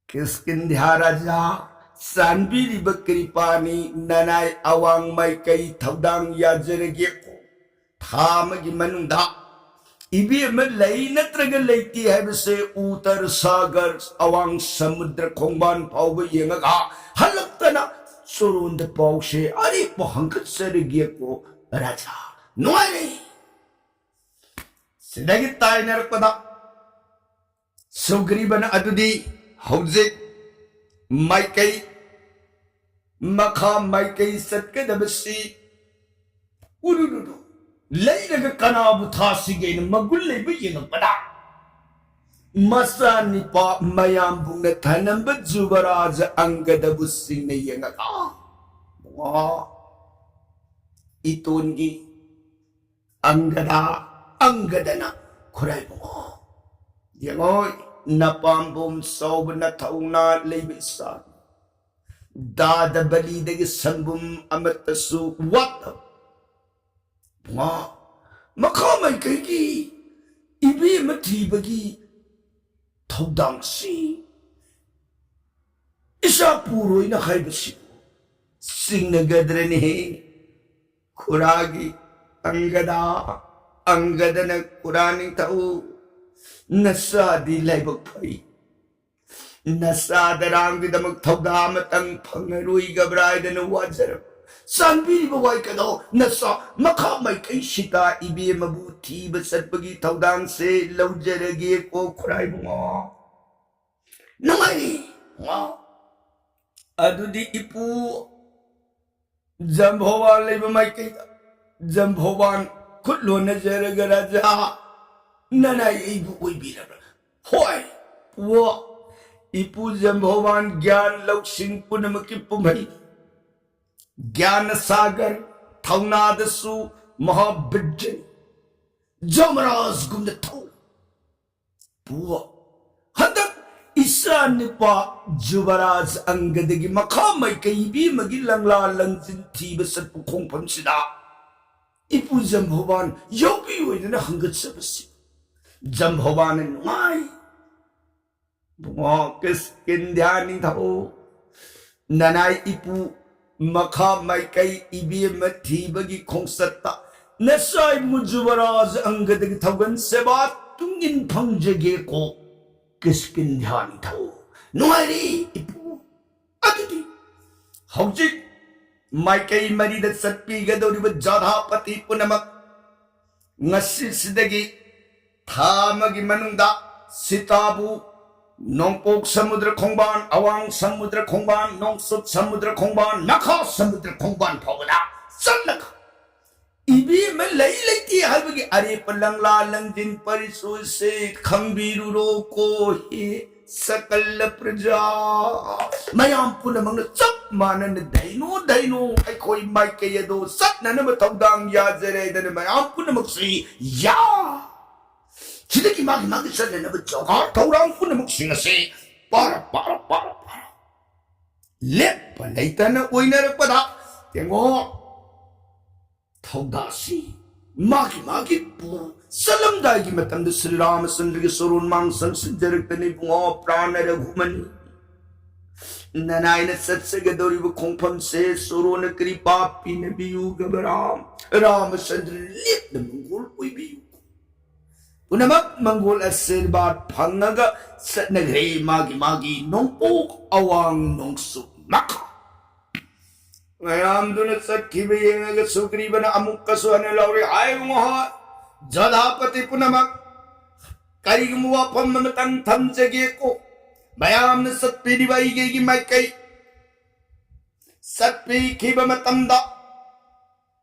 ꯀꯤꯁꯀꯤꯟꯙ꯭ꯌꯥ ꯔꯥꯖꯥ, ꯆꯥꯟꯕꯤꯔꯤꯕ ꯀ꯭ꯔꯤꯄꯥꯅꯤ, ꯅꯅꯥꯏ ꯑꯋꯥꯡ ꯃꯥꯏꯀꯩ ꯊꯧꯗꯥꯡ ꯌꯥꯖꯔꯒꯦꯀꯣ꯫ ꯊꯥ ꯑꯃꯒꯤ ꯃꯅꯨꯡꯗ ꯏꯕꯦꯝꯃ ꯂꯩ ꯅꯠꯇ꯭ꯔꯒ ꯂꯩꯇꯦ ꯍꯥꯏꯕꯁꯦ ꯎꯇꯔ ꯁꯥꯒꯔ, ꯑꯋꯥꯡ ꯁꯃꯨꯗ꯭ꯔ ꯈꯣꯡꯕꯥꯟ ꯐꯥꯎꯕ ꯌꯦꯡꯉꯒ ꯍꯜꯂꯛꯇꯅ ꯆꯣꯔꯣꯟꯗ ꯄꯥꯎꯁꯦ ꯑꯔꯦꯞꯄ ꯍꯪꯒꯠꯆꯔꯒꯦꯀꯣ ꯔꯥꯖꯥ꯫ ꯅꯨꯡꯉꯥꯏꯔꯦ꯫ ꯁꯤꯗꯒꯤ ꯇꯥꯏꯅꯔꯛꯄꯗ ꯁꯨꯒ꯭ꯔꯤꯕꯅ ꯑꯗꯨꯗꯤ ꯍꯧꯖꯤꯛ ꯃꯥꯏꯀꯩ ꯃꯈꯥ ꯃꯥꯏꯀꯩ ꯆꯠꯀꯗꯕꯁꯤ ꯎꯔꯨꯔꯨꯔꯨ ꯂꯩꯔꯒ ꯀꯅꯥꯕꯨ ꯊꯥꯁꯤꯒꯦꯅ ꯃꯒꯨꯟ ꯂꯩꯕ ꯌꯦꯡꯉꯛꯄꯗ ꯃꯆꯥꯅꯤꯄꯥ ꯃꯌꯥꯝꯕꯨꯡꯅ ꯊꯅꯝꯕ ꯖꯨꯕꯔꯥꯖ ꯑꯪꯒꯗꯕꯨ ꯁꯤꯡꯅ ꯌꯦꯡꯉꯒ ꯑꯣ, ꯏꯇꯣꯟꯒꯤ ꯑꯪꯒꯗ, ꯑꯪꯒꯗꯅ ꯈꯨꯔꯥꯏꯕꯨꯡꯉꯣ, ꯌꯦꯡꯉꯣ, ꯅꯄꯥꯝꯕꯣꯝ ꯆꯥꯎꯕ ꯅꯊꯧꯅꯥ ꯂꯩꯕ ꯏꯆꯥ, ꯗꯥꯗ ꯕꯂꯤꯗꯒꯤ ꯁꯟꯕꯨꯝ ꯑꯃꯠꯇꯁꯨ ꯋꯥꯠꯇꯕ ꯉꯥ ꯃꯈꯥ ꯃꯥꯏꯀꯩꯒꯤ ꯏꯕꯦꯝꯃ ꯊꯤꯕꯒꯤ ꯊꯧꯗꯥꯡꯁꯤ ꯏꯆꯥ ꯄꯨꯔꯣꯏꯅ ꯍꯥꯏꯕꯁꯤꯕꯨ ꯆꯤꯡꯅꯒꯗ꯭ꯔꯅꯦ? ꯈꯨꯔꯥꯒꯤ ꯑꯪꯒꯗ, ꯑꯪꯒꯗꯅ ꯈꯨꯔꯥ ꯅꯤꯡꯊꯧ, ꯅꯆꯥꯗꯤ ꯂꯥꯏꯕꯛ ꯐꯩ꯫ ꯅꯆꯥ ꯗꯔꯥꯝꯒꯤꯗꯃꯛ ꯊꯧꯗꯥ ꯑꯃꯇꯪ ꯐꯪꯉꯔꯣꯏꯒꯕ꯭ꯔꯥ ꯍꯥꯏꯗꯅ ꯋꯥꯖꯔꯕ ꯆꯥꯟꯕꯤꯔꯤꯕ ꯋꯥꯏꯀꯗꯣ ꯅꯆꯥ ꯃꯈꯥ ꯃꯥꯏꯀꯩ ꯁꯤꯇꯥ ꯏꯕꯦꯝꯃꯕꯨ ꯊꯤꯕ ꯆꯠꯄꯒꯤ ꯊꯧꯗꯥꯡꯁꯦ ꯂꯧꯖꯔꯒꯦ ꯀꯣ ꯈꯨꯔꯥꯏꯕꯨꯡꯉꯣ꯫ ꯅꯨꯡꯉꯥꯏꯔꯤ꯫ ꯉꯥ꯫ ꯑꯗꯨꯗꯤ ꯏꯄꯨ ꯖꯝꯚꯣꯋꯥꯟ ꯂꯩꯕ ꯃꯥꯏꯀꯩꯗ ꯖꯝꯚꯣꯋꯥꯟ ꯈꯨꯠ ꯂꯣꯟꯅꯖꯔꯒ ꯔꯥꯖꯥ ꯅꯅꯥꯏ ꯑꯩꯕꯨ ꯑꯣꯏꯕꯤꯔꯕ꯭ꯔꯥ? ꯍꯣꯏ, ꯄꯨꯋꯣ꯫ ꯏꯄꯨ ꯖꯝꯚꯣꯋꯥꯟ ꯒ꯭ꯌꯥꯟ ꯂꯧꯁꯤꯡ ꯄꯨꯝꯅꯃꯛꯀꯤ ꯄꯨꯝꯍꯩ, ꯒ꯭ꯌꯥꯅ ꯁꯥꯒꯔ, ꯊꯧꯅꯥꯗꯁꯨ ꯃꯍꯥꯕꯤꯔꯖꯅꯤ꯫ ꯖꯃꯔꯥꯖꯒꯨꯝꯅ ꯊꯧ꯫ ꯄꯨꯋꯣ꯫ ꯍꯟꯗꯛ ꯏꯆꯥ ꯅꯨꯄꯥ ꯖꯨꯕꯔꯥꯖ ꯑꯪꯒꯗꯒꯤ ꯃꯈꯥ ꯃꯥꯏꯀꯩ ꯏꯕꯦꯝꯃꯒꯤ ꯂꯪꯂꯥ ꯂꯪꯖꯤꯟ ꯊꯤꯕ ꯆꯠꯄ ꯈꯣꯡꯐꯝꯁꯤꯗ ꯏꯄꯨ ꯖꯝꯚꯣꯕꯥꯟ ꯌꯥꯎꯕꯤꯌꯨ ꯍꯥꯏꯗꯅ ꯍꯪꯒꯠꯆꯕꯁꯤ ꯖꯝꯚꯣꯕꯥꯟꯅ ꯅꯨꯡꯉꯥꯏ꯫ ꯏꯕꯨꯡꯉꯣ ꯀꯤꯁꯀꯤꯟꯙ꯭ꯌꯥ ꯅꯤꯡꯊꯧ, ꯅꯅꯥꯏ ꯏꯄꯨ ꯃꯈꯥ ꯃꯥꯏꯀꯩ ꯏꯕꯦꯝꯃ ꯊꯤꯕꯒꯤ ꯈꯣꯡꯆꯠꯇ ꯅꯆꯥꯏ ꯃꯨꯖꯨꯕꯔꯥꯖ ꯑꯪꯒꯗꯒꯤ ꯊꯧꯒꯟ ꯁꯦꯕꯥ ꯇꯨꯡꯏꯟ ꯐꯪꯖꯒꯦꯀꯣ꯫ ꯀꯤꯁꯀꯤꯟꯙ꯭ꯌꯥ ꯅꯤꯡꯊꯧ, ꯅꯨꯡꯉꯥꯏꯔꯤ ꯏꯄꯨ꯫ ꯑꯗꯨꯗꯤ ꯍꯧꯖꯤꯛ ꯃꯥꯏꯀꯩ ꯃꯔꯤꯗ ꯆꯠꯄꯤꯒꯗꯧꯔꯤꯕ ꯖꯥꯊꯥꯄꯇꯤ ꯄꯨꯝꯅꯃꯛ ꯉꯁꯤꯁꯤꯗꯒꯤ ꯊꯥ ꯑꯃꯒꯤ ꯃꯅꯨꯡꯗ ꯁꯤꯇꯥꯕꯨ ꯅꯣꯡꯄꯣꯛ ꯁꯃꯨꯗ꯭ꯔ ꯈꯣꯡꯕꯥꯟ, ꯑꯋꯥꯡ ꯁꯃꯨꯗ꯭ꯔ ꯈꯣꯡꯕꯥꯟ, ꯅꯣꯡꯆꯨꯞ ꯁꯃꯨꯗ꯭ꯔ ꯈꯣꯡꯕꯥꯟ, ꯃꯈꯥ ꯁꯃꯨꯗ꯭ꯔ ꯈꯣꯡꯕꯥꯟ ꯐꯥꯎꯕꯗ ꯆꯠꯂꯒ ꯏꯕꯦꯝꯃ ꯂꯩ ꯂꯩꯇꯦ ꯍꯥꯏꯕꯒꯤ ꯑꯔꯦꯞꯄ ꯂꯪꯂꯥ ꯂꯪꯖꯤꯟ ꯄꯔꯤꯁꯨꯁꯦ ꯈꯪꯕꯤꯔꯨꯔꯣ ꯀꯣ ꯍꯦ꯫ ꯁꯀꯜ ꯄ꯭ꯔꯖꯥ, ꯃꯌꯥꯝ ꯄꯨꯝꯅꯃꯛꯅ ꯆꯞ ꯃꯥꯟꯅꯅ ꯗꯩꯅꯣ ꯗꯩꯅꯣ ꯑꯩꯈꯣꯏ ꯃꯥꯏꯀꯩ ꯑꯗꯣ ꯆꯠꯅꯅꯕ ꯊꯧꯗꯥꯡ ꯌꯥꯖꯔꯦꯗꯅ ꯃꯌꯥꯝ ꯄꯨꯝꯅꯃꯛꯁꯤ ꯌꯥ ꯁꯤꯗꯒꯤ ꯃꯥꯒꯤ ꯃꯥꯒꯤ ꯆꯠꯅꯅꯕ ꯖꯣꯒꯥꯔ ꯊꯧꯔꯥꯡ ꯄꯨꯝꯅꯃꯛꯁꯤꯡ ꯑꯁꯤ ꯄꯥꯔ ꯄꯥꯔ ꯄꯥꯔ ꯄꯥꯔ ꯂꯦꯞꯄ ꯂꯩꯇꯅ ꯑꯣꯏꯅꯔꯛꯄꯗ ꯌꯦꯡꯉꯣ꯫ ꯊꯧꯗꯥꯁꯤ ꯃꯥꯒꯤ ꯃꯥꯒꯤ ꯄꯨ ꯆꯠꯂꯝꯗꯥꯏꯒꯤ ꯃꯇꯝꯗ ꯁ꯭ꯔꯤ ꯔꯥꯃꯆꯟꯗ꯭ꯔꯒꯤ ꯁꯣꯔꯣꯟ ꯃꯥꯡ ꯆꯪꯁꯤꯟꯖꯔꯛꯇꯅ ꯏꯕꯨꯡꯉꯣ ꯄ꯭ꯔꯥꯅ ꯔꯘꯨꯃꯅꯤ, ꯅꯅꯥꯏꯅ ꯆꯠꯆꯒꯗꯧꯔꯤꯕ ꯈꯣꯡꯐꯝꯁꯦ ꯁꯣꯔꯣꯟꯅ ꯀ꯭ꯔꯤꯄꯥ ꯄꯤꯅꯕꯤꯌꯨ ꯒꯕꯔꯥꯝ꯫ ꯔꯥꯃꯆꯟꯗ꯭ꯔ ꯂꯦꯞꯅ ꯃꯪꯒꯣꯜ ꯑꯣꯏꯕꯤꯌꯨ꯫ ꯄꯨꯝꯅꯃꯛ ꯃꯪꯒꯣꯜ ꯑꯁꯤꯔꯕꯥꯗ ꯐꯪꯉꯒ ꯆꯠꯅꯈ꯭ꯔꯦ ꯃꯥꯒꯤ ꯃꯥꯒꯤ ꯅꯣꯡꯄꯣꯛ ꯑꯋꯥꯡ ꯅꯣꯡꯆꯨꯞ ꯃꯈꯥ꯫ ꯃꯌꯥꯝꯗꯨꯅ ꯆꯠꯈꯤꯕ ꯌꯦꯡꯉꯒ ꯁꯨꯒ꯭ꯔꯤꯕꯅ ꯑꯃꯨꯛꯀꯁꯨ ꯍꯟꯅ ꯂꯧꯔꯦ꯫ ꯍꯥꯏ ꯏꯕꯨꯡꯉꯣ, ꯖꯣꯙꯥꯄꯇꯤ ꯄꯨꯝꯅꯃꯛ, ꯀꯔꯤꯒꯨꯝꯕ ꯋꯥꯐꯝ ꯑꯃꯇꯪ ꯊꯝꯖꯒꯦꯀꯣ꯫ ꯃꯌꯥꯝꯅ ꯆꯠꯄꯤꯔꯤꯕ ꯑꯩꯒꯤ ꯑꯩꯒꯤ ꯃꯥꯏꯀꯩ ꯆꯠꯄꯤꯈꯤꯕ ꯃꯇꯝꯗ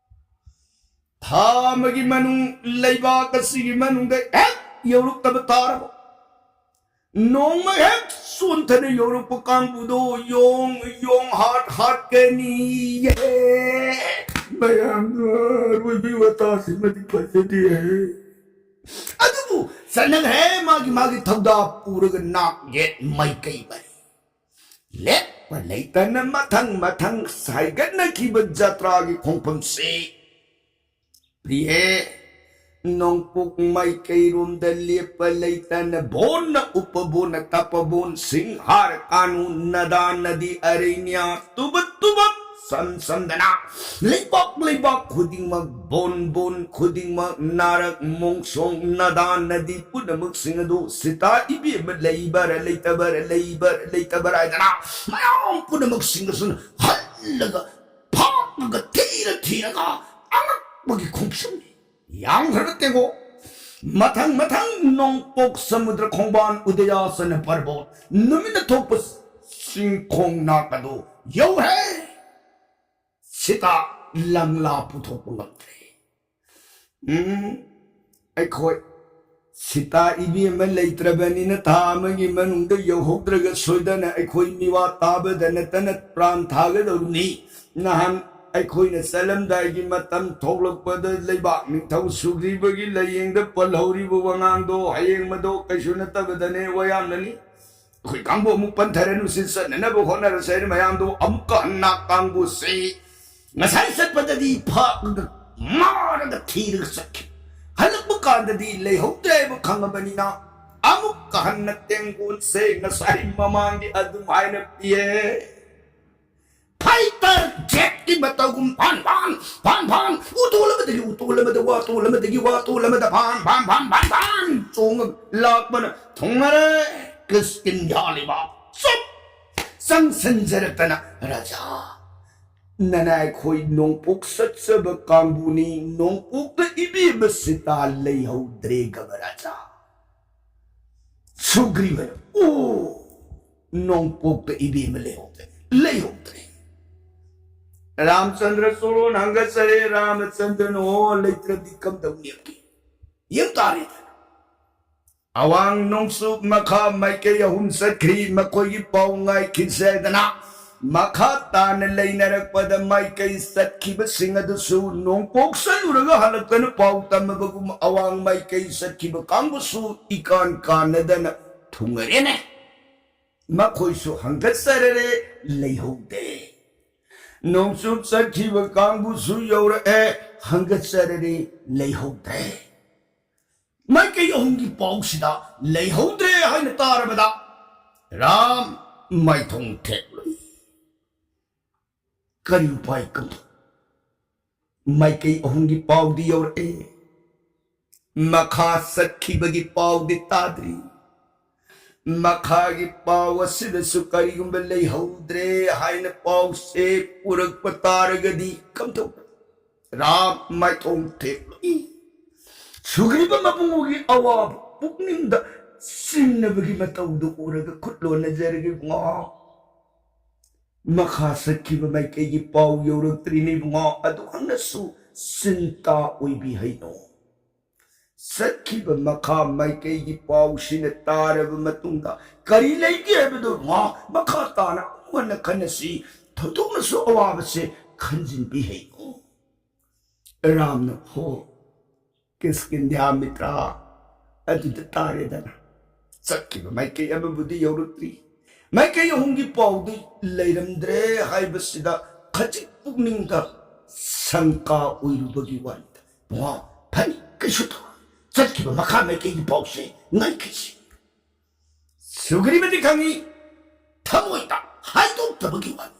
ꯊꯥ ꯑꯃꯒꯤ ꯃꯅꯨꯡ ꯂꯩꯕꯥꯛ ꯑꯁꯤꯒꯤ ꯃꯅꯨꯡꯗ ꯍꯦꯛ ꯌꯧꯔꯛꯇꯕ ꯇꯥꯔꯕ, ꯅꯣꯡꯃ ꯍꯦꯛ ꯁꯣꯟꯊꯅ ꯌꯧꯔꯛꯄ ꯀꯥꯡꯕꯨꯗꯣ ꯌꯣꯡ ꯌꯣꯡ ꯍꯥꯠ ꯍꯥꯠꯀꯅꯤ꯫ ꯃꯌꯥꯝꯗꯣ ꯑꯔꯣꯏꯕꯤ ꯋꯥꯇꯥꯁꯤꯃꯗꯤ ꯐꯖꯗꯦ꯫ ꯑꯗꯨꯕꯨ ꯆꯠꯅꯈ꯭ꯔꯦ ꯃꯥꯒꯤ ꯃꯥꯒꯤ ꯊꯧꯗꯥ ꯄꯨꯔꯒ ꯅꯥꯛ ꯌꯦꯠ ꯃꯥꯏꯀꯩ ꯃꯔꯤ ꯂꯦꯞꯄ ꯂꯩꯇꯅ ꯃꯊꯪ ꯃꯊꯪ ꯁꯥꯏꯒꯠꯅꯈꯤꯕ ꯖꯇ꯭ꯔꯥꯒꯤ ꯈꯣꯡꯐꯝꯁꯤ ꯄ꯭ꯔꯤꯌꯦ, ꯅꯣꯡꯄꯣꯛ ꯃꯥꯏꯀꯩꯔꯣꯝꯗ ꯂꯦꯞꯄ ꯂꯩꯇꯅ ꯕꯣꯟꯅ ꯎꯞꯄ ꯕꯣꯟꯅ ꯇꯞꯄ ꯕꯣꯟ ꯁꯤꯡꯍꯥꯔ ꯀꯥꯅꯨ ꯅꯗꯥ ꯅꯗꯤ ꯑꯔꯩꯅ꯭ꯌꯥ ꯇꯨꯕꯠ ꯇꯨꯕꯠ ꯁꯝ ꯁꯝꯗꯅ ꯂꯩꯕꯥꯛ ꯂꯩꯕꯥꯛ ꯈꯨꯗꯤꯡꯃꯛ ꯕꯣꯟ ꯕꯣꯟ ꯈꯨꯗꯤꯡꯃꯛ ꯅꯥꯔꯛ ꯃꯣꯡꯁꯣꯡ ꯅꯗꯥ ꯅꯗꯤ ꯄꯨꯝꯅꯃꯛꯁꯤꯡ ꯑꯗꯨ ꯁꯤꯇꯥ ꯏꯕꯦꯝꯃ ꯂꯩꯕꯔ ꯂꯩꯇꯕꯔ ꯂꯩꯕꯔ ꯂꯩꯇꯕꯔ ꯍꯥꯏꯗꯅ ꯃꯌꯥꯝ ꯄꯨꯝꯅꯃꯛꯁꯤꯡ ꯑꯁꯨ ꯍꯜꯂꯒ ꯐꯥꯛꯂꯒ ꯊꯤꯔ ꯊꯤꯔꯒ ꯑꯉꯛꯄꯒꯤ ꯈꯣꯡꯆꯠꯅꯤ꯫ ꯌꯥꯝꯈ꯭ꯔꯕ ꯇꯦꯡꯒꯣ꯫ ꯃꯊꯪ ꯃꯊꯪ ꯅꯣꯡꯄꯣꯛ ꯁꯃꯨꯗ꯭ꯔ ꯈꯣꯡꯕꯥꯟ ꯎꯗꯌꯥꯁꯅ ꯄꯔꯕꯣꯠ ꯅꯨꯃꯤꯠꯅ ꯊꯣꯛꯄ ꯆꯤꯡꯈꯣꯡ ꯅꯥꯛ ꯑꯗꯨ ꯌꯧꯔꯦ꯫ ꯁꯤꯇꯥ ꯂꯪꯂꯥ ꯄꯨꯊꯣꯛꯄ ꯉꯝꯗ꯭ꯔꯦ꯫ ꯎꯝ, ꯑꯩꯈꯣꯏ ꯁꯤꯇꯥ ꯏꯕꯦꯝꯃ ꯂꯩꯇ꯭ꯔꯕꯅꯤꯅ ꯊꯥ ꯑꯃꯒꯤ ꯃꯅꯨꯡꯗ ꯌꯧꯍꯧꯗ꯭ꯔꯒ ꯁꯣꯏꯗꯅ ꯑꯩꯈꯣꯏ ꯃꯤꯋꯥ ꯇꯥꯕꯗ ꯅꯠꯇꯅ ꯄ꯭ꯔꯥꯟ ꯊꯥꯒꯗꯧꯔꯤꯅꯤ꯫ ꯅꯍꯥꯟ ꯑꯩꯈꯣꯏꯅ ꯆꯠꯂꯝꯗꯥꯏꯒꯤ ꯃꯇꯝ ꯊꯣꯛꯂꯛꯄꯗ ꯂꯩꯕꯥꯛ ꯅꯤꯡꯊꯧ ꯁꯨꯒ꯭ꯔꯤꯕꯒꯤ ꯂꯥꯏꯌꯦꯡꯗ ꯄꯜꯍꯧꯔꯤꯕ ꯋꯥꯉꯥꯡꯗꯣ ꯍꯌꯦꯡ ꯃꯗꯣ ꯀꯩꯁꯨ ꯅꯠꯇꯕꯗꯅꯦ ꯋꯥꯌꯥꯝꯅꯅꯤ꯫ ꯑꯩꯈꯣꯏ ꯀꯥꯡꯕꯨ ꯑꯃꯨꯛ ꯄꯟꯊꯔꯅꯨ, ꯁꯤ ꯆꯠꯅꯅꯕ ꯍꯣꯠꯅꯔꯁꯦ ꯍꯥꯏꯅ ꯃꯌꯥꯝꯗꯣ ꯑꯃꯨꯛꯀ ꯍꯟꯅ ꯀꯥꯡꯕꯨꯁꯤ ꯉꯁꯥꯏ ꯆꯠꯄꯗꯗꯤ ꯐꯛꯑꯒ ꯃꯥꯔꯒ ꯊꯤꯔꯒ ꯆꯠꯈꯤ꯫ ꯍꯜꯂꯛꯄ ꯀꯥꯟꯗꯗꯤ ꯂꯩꯍꯧꯗ꯭ꯔꯦꯕ ꯈꯪꯉꯕꯅꯤꯅ ꯑꯃꯨꯛꯀ ꯍꯟꯅ ꯇꯦꯡꯒꯣꯟꯁꯦ ꯉꯁꯥꯏ ꯃꯃꯥꯡꯒꯤ ꯑꯗꯨꯝ ꯍꯥꯏꯅ ꯄꯤꯌꯦ꯫ ꯐꯥꯏꯇꯔ ꯖꯦꯠꯀꯤ ꯃꯇꯧꯒꯨꯝ ꯐꯥꯟ ꯐꯥꯟ ꯐꯥꯟ ꯐꯥꯟ, ꯎꯇꯣꯜ ꯑꯃꯗꯒꯤ ꯎꯇꯣꯜ ꯑꯃꯗ, ꯋꯥꯇꯣꯜ ꯑꯃꯗꯒꯤ ꯋꯥꯇꯣꯜ ꯑꯃꯗ ꯐꯥꯟ ꯐꯥꯟ ꯐꯥꯟ ꯐꯥꯟ ꯐꯥꯟ ꯆꯣꯡꯉꯒ ꯂꯥꯛꯄꯅ ꯊꯨꯡꯉꯔꯦ꯫ ꯀꯤꯁꯀꯤꯟꯙꯥ ꯂꯩꯕꯥꯛ ꯆꯞ ꯆꯪꯁꯤꯟꯖꯔꯛꯇꯅ, ꯔꯥꯖꯥ, ꯅꯅꯥꯏꯈꯣꯏ ꯅꯣꯡꯄꯣꯛ ꯆꯠꯆꯕ ꯀꯥꯡꯕꯨꯅꯤ, ꯅꯣꯡꯄꯣꯛꯇ ꯏꯕꯦꯝꯃ ꯁꯤꯇꯥ ꯂꯩꯍꯧꯗ꯭ꯔꯦ ꯒꯕ ꯔꯥꯖꯥ꯫ ꯁꯨꯒ꯭ꯔꯤꯕꯅ, ꯑꯣ, ꯅꯣꯡꯄꯣꯛꯇ ꯏꯕꯦꯝꯃ ꯂꯩꯍꯧꯗ꯭ꯔꯦ, ꯂꯩꯍꯧꯗ꯭ꯔꯦ꯫ ꯔꯥꯃꯆꯟꯗ꯭ꯔ ꯆꯣꯔꯣꯟ ꯍꯪꯒꯠꯆꯔꯦ, ꯔꯥꯃꯆꯟꯗ꯭ꯔꯅ, ꯑꯣ, ꯂꯩꯇ꯭ꯔꯗꯤ ꯀꯝꯗꯧꯅꯤ? ꯌꯦꯡ ꯇꯥꯔꯦꯗꯅ꯫ ꯑꯋꯥꯡ ꯅꯣꯡꯆꯨꯞ ꯃꯈꯥ ꯃꯥꯏꯀꯩ ꯑꯍꯨꯝ ꯆꯠꯈ꯭ꯔꯤ, ꯃꯈꯣꯏꯒꯤ ꯄꯥꯎ ꯉꯥꯏꯈꯤꯁꯦ ꯍꯥꯏꯗꯅ ꯃꯈꯥ ꯇꯥꯅ ꯂꯩꯅꯔꯛꯄꯗ ꯃꯥꯏꯀꯩ ꯆꯠꯈꯤꯕꯁꯤꯡ ꯑꯗꯨꯁꯨ ꯅꯣꯡꯄꯣꯛ ꯆꯠꯂꯨꯔꯒ ꯍꯜꯂꯛꯇꯅ ꯄꯥꯎ ꯇꯝꯃꯕꯒꯨꯝ ꯑꯋꯥꯡ ꯃꯥꯏꯀꯩ ꯆꯠꯈꯤꯕ ꯀꯥꯡꯕꯨꯁꯨ ꯏꯀꯥꯟ ꯀꯥꯟꯅꯗꯅ ꯊꯨꯡꯉꯔꯦꯅꯦ꯫ ꯃꯈꯣꯏꯁꯨ ꯍꯪꯒꯠꯆꯔꯔꯦ, ꯂꯩꯍꯧꯗꯦ꯫ ꯅꯣꯡꯆꯨꯞ ꯆꯠꯈꯤꯕ ꯀꯥꯡꯕꯨꯁꯨ ꯌꯧꯔꯛꯑꯦ, ꯍꯪꯒꯠꯆꯔꯔꯦ, ꯂꯩꯍꯧꯗ꯭ꯔꯦ꯫ ꯃꯥꯏꯀꯩ ꯑꯍꯨꯝꯒꯤ ꯄꯥꯎꯁꯤꯗ ꯂꯩꯍꯧꯗ꯭ꯔꯦ ꯍꯥꯏꯅ ꯇꯥꯔꯕꯗ ꯔꯥꯝ ꯃꯥꯏꯊꯣꯡ ꯊꯦꯛꯂꯨꯏ꯫ ꯀꯔꯤ ꯎꯄꯥꯏ ꯀꯝꯗꯧ? ꯃꯥꯏꯀꯩ ꯑꯍꯨꯝꯒꯤ ꯄꯥꯎꯗꯤ ꯌꯧꯔꯛꯑꯦ, ꯃꯈꯥ ꯆꯠꯈꯤꯕꯒꯤ ꯄꯥꯎꯗꯤ ꯇꯥꯗ꯭ꯔꯤ꯫ ꯃꯈꯥꯒꯤ ꯄꯥꯎ ꯑꯁꯤꯗꯁꯨ ꯀꯔꯤꯒꯨꯝꯕ ꯂꯩꯍꯧꯗ꯭ꯔꯦ ꯍꯥꯏꯅ ꯄꯥꯎꯁꯦ ꯄꯨꯔꯛꯄ ꯇꯥꯔꯒꯗꯤ ꯀꯝꯗꯧ? ꯔꯥꯝ ꯃꯥꯏꯊꯣꯡ ꯊꯦꯛꯂꯨꯏ꯫ ꯁꯨꯒ꯭ꯔꯤꯕ ꯃꯕꯨꯡꯒꯤ ꯑꯋꯥꯕ ꯄꯨꯛꯅꯤꯡꯗ ꯆꯤꯡꯅꯕꯒꯤ ꯃꯇꯧꯗꯨ ꯎꯔꯒ ꯈꯨꯠ ꯂꯣꯟꯅꯖꯔꯒ, ꯏꯕꯨꯡꯉꯣ, ꯃꯈꯥ ꯆꯠꯈꯤꯕ ꯃꯥꯏꯀꯩꯒꯤ ꯄꯥꯎ ꯌꯧꯔꯛꯇ꯭ꯔꯤꯅꯦ ꯏꯕꯨꯡꯉꯣ, ꯑꯗꯨ ꯍꯪꯅꯁꯨ ꯆꯤꯟꯇꯥ ꯑꯣꯏꯕꯤꯍꯩꯅꯣ꯫ ꯆꯠꯈꯤꯕ ꯃꯈꯥ ꯃꯥꯏꯀꯩꯒꯤ ꯄꯥꯎꯁꯤꯅ ꯇꯥꯔꯕ ꯃꯇꯨꯡꯗ ꯀꯔꯤ ꯂꯩꯒꯦ ꯍꯥꯏꯕꯗꯨ ꯃꯥ ꯃꯈꯥ ꯇꯥꯅ ꯑꯃꯨꯛ ꯍꯟꯅ ꯈꯟꯅꯁꯤ꯫ ꯊꯣꯏꯗꯣꯛꯅꯁꯨ ꯑꯋꯥꯕꯁꯦ ꯈꯟꯖꯤꯟꯕꯤꯍꯩꯅꯨ꯫ ꯔꯥꯝꯅ, "ꯍꯣ, ꯀꯤꯁꯀꯤꯟꯙ꯭ꯌꯥ ꯃꯤꯇ꯭ꯔ, ꯑꯗꯨꯗ ꯇꯥꯔꯦꯗꯅ꯫ ꯆꯠꯈꯤꯕ ꯃꯥꯏꯀꯩ ꯑꯃꯕꯨꯗꯤ ꯌꯧꯔꯛꯇ꯭ꯔꯤ, ꯃꯥꯏꯀꯩ ꯑꯍꯨꯝꯒꯤ ꯄꯥꯎꯗꯤ ꯂꯩꯔꯝꯗ꯭ꯔꯦ ꯍꯥꯏꯕꯁꯤꯗ ꯈꯖꯤꯛ ꯄꯨꯛꯅꯤꯡꯗ ꯁꯪꯀꯥ ꯑꯣꯏꯔꯨꯕꯒꯤ ꯋꯥꯅꯤꯗ꯫ ꯄꯨꯡꯉꯥꯎ ꯐꯅꯤ, ꯀꯩꯁꯨ ꯇꯧꯔꯣꯏ꯫ ꯆꯠꯈꯤꯕ ꯃꯈꯥ ꯃꯥꯏꯀꯩꯒꯤ ꯄꯥꯎꯁꯦ ꯉꯥꯏꯈꯤꯁꯤ꯫" ꯁꯨꯒ꯭ꯔꯤꯕꯗꯤ ꯈꯪꯉꯤ, ꯊꯃꯣꯏꯗ ꯍꯥꯏꯗꯣꯛꯇꯕꯒꯤ ꯋꯥꯅꯤ꯫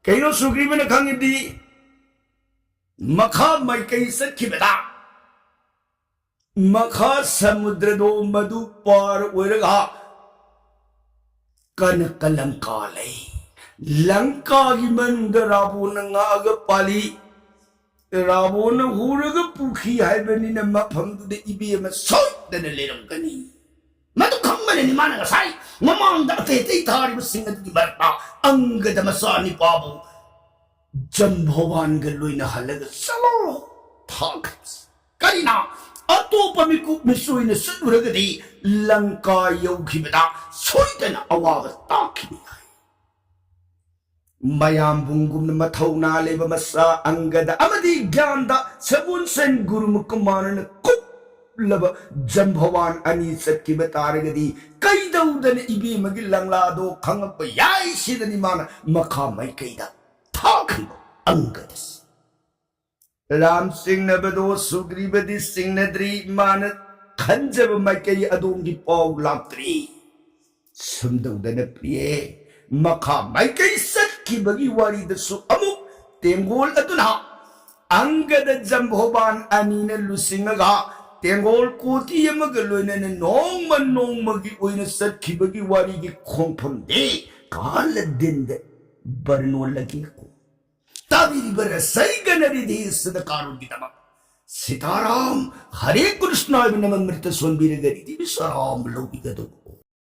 ꯀꯩꯅꯣ ꯁꯨꯒ꯭ꯔꯤꯕꯅ ꯈꯪꯉꯤꯗꯤ? ꯃꯈꯥ ꯃꯥꯏꯀꯩ ꯆꯠꯈꯤꯕꯗ ꯃꯈꯥ ꯁꯃꯨꯗ꯭ꯔꯗꯣ ꯃꯗꯨ ꯄꯥꯔ ꯑꯣꯏꯔꯒ ꯀꯅꯀ ꯂꯪꯀꯥ ꯂꯩ꯫ ꯂꯪꯀꯥꯒꯤ ꯃꯅꯨꯡꯗ ꯔꯥꯕꯣꯟꯅ ꯉꯥꯛꯑꯒ ꯄꯥꯜꯂꯤ꯫ ꯔꯥꯕꯣꯟꯅ ꯍꯨꯔꯒ ꯄꯨꯈꯤ ꯍꯥꯏꯕꯅꯤꯅ ꯃꯐꯝꯗꯨꯗ ꯏꯕꯦꯝꯃ ꯁꯣꯏꯗꯅ ꯂꯩꯔꯝꯒꯅꯤ꯫ ꯃꯗꯨ ꯈꯪꯕꯅꯅꯤ ꯃꯥꯅ ꯉꯁꯥꯏ ꯃꯃꯥꯡꯗ ꯑꯇꯩ ꯑꯇꯩ ꯊꯥꯔꯤꯕꯁꯤꯡ ꯑꯗꯨꯒꯤ ꯃꯔꯛꯇ ꯑꯪꯒꯗ ꯃꯆꯥꯅꯤꯄꯥꯕꯨ ꯖꯝꯕꯋꯥꯟꯒ ꯂꯣꯏꯅꯍꯜꯂꯒ ꯆꯠꯂꯣ ꯊꯥꯈ꯭ꯔꯤꯕꯁꯤ꯫ ꯀꯔꯤꯅ ꯑꯇꯣꯞꯄ ꯃꯤꯀꯨꯞ ꯃꯤꯁꯣꯏꯅ ꯆꯠꯂꯨꯔꯒꯗꯤ ꯂꯪꯀꯥ ꯌꯧꯈꯤꯕꯗ ꯁꯣꯏꯗꯅ ꯑꯋꯥꯕ ꯇꯥꯈꯤꯅꯤ ꯍꯥꯏ꯫ ꯃꯌꯥꯝꯕꯨꯡꯒꯨꯝꯅ ꯃꯊꯧꯅꯥ ꯂꯩꯕ ꯃꯆꯥ ꯑꯪꯒꯗ ꯑꯃꯗꯤ ꯒ꯭ꯌꯥꯟꯗ ꯁꯒꯣꯜꯁꯦꯟ ꯒꯨꯔꯨ ꯃꯨꯀꯃꯥꯅꯅ ꯀꯨꯞꯂꯕ ꯖꯝꯚꯋꯥꯟ ꯑꯅꯤ ꯆꯠꯈꯤꯕ ꯇꯥꯔꯒꯗꯤ ꯀꯩꯗꯧꯗꯅ ꯏꯕꯦꯝꯃꯒꯤ ꯂꯪꯂꯥꯗꯣ ꯈꯪꯉꯛꯄ ꯌꯥꯏ? ꯁꯤꯗꯅꯤ ꯃꯥꯅ ꯃꯈꯥ ꯃꯥꯏꯀꯩꯗ ꯊꯥꯈ꯭ꯔꯤꯕ ꯑꯪꯒꯗꯁꯤ꯫ ꯔꯥꯝ ꯆꯤꯡꯅꯕꯗꯣ ꯁꯨꯒ꯭ꯔꯤꯕꯗꯤ ꯆꯤꯡꯅꯗ꯭ꯔꯤ꯫ ꯃꯥꯅ ꯈꯟꯖꯕ ꯃꯥꯏꯀꯩ ꯑꯗꯣꯝꯒꯤ ꯄꯥꯎ ꯂꯥꯛꯇ꯭ꯔꯤ꯫ ꯁꯨꯝꯗꯧꯗꯅ ꯄ꯭ꯔꯤꯌꯦ, ꯃꯈꯥ ꯃꯥꯏꯀꯩ ꯆꯠꯈꯤꯕꯒꯤ ꯋꯥꯔꯤꯗꯁꯨ ꯑꯃꯨꯛ ꯇꯦꯡꯒꯣꯜ ꯑꯗꯨꯅ ꯑꯪꯒꯗ ꯖꯝꯚꯣꯕꯥꯟ ꯑꯅꯤꯅ ꯂꯨꯆꯤꯡꯉꯒ ꯇꯦꯡꯒꯣꯜ ꯀꯣꯇꯤ ꯑꯃꯒ ꯂꯣꯏꯅꯅ ꯅꯣꯡꯃ ꯅꯣꯡꯃꯒꯤ ꯑꯣꯏꯅ ꯆꯠꯈꯤꯕꯒꯤ ꯋꯥꯔꯤꯒꯤ ꯈꯣꯡꯐꯝꯗꯤ ꯀꯥꯂꯗꯤꯟꯗ ꯕꯔꯅꯣꯜꯂꯒꯦꯀꯣ꯫ ꯇꯥꯕꯤꯔꯤꯕ ꯔꯁꯩꯒꯅ ꯔꯤꯙꯤ ꯁꯤꯗ ꯀꯥꯔꯣꯟꯒꯤꯗꯃꯛ ꯁꯤꯇꯥꯔꯥꯝ ꯍꯔꯦ ꯀ꯭ꯔꯤꯁꯅ ꯍꯥꯏꯕ ꯅꯃꯟ ꯃꯔꯛꯇ ꯁꯣꯟꯕꯤꯔꯒ ꯔꯤꯙꯤ ꯕꯤꯁꯥꯔꯥꯝ ꯂꯧꯕꯤꯒꯗꯧꯕ꯫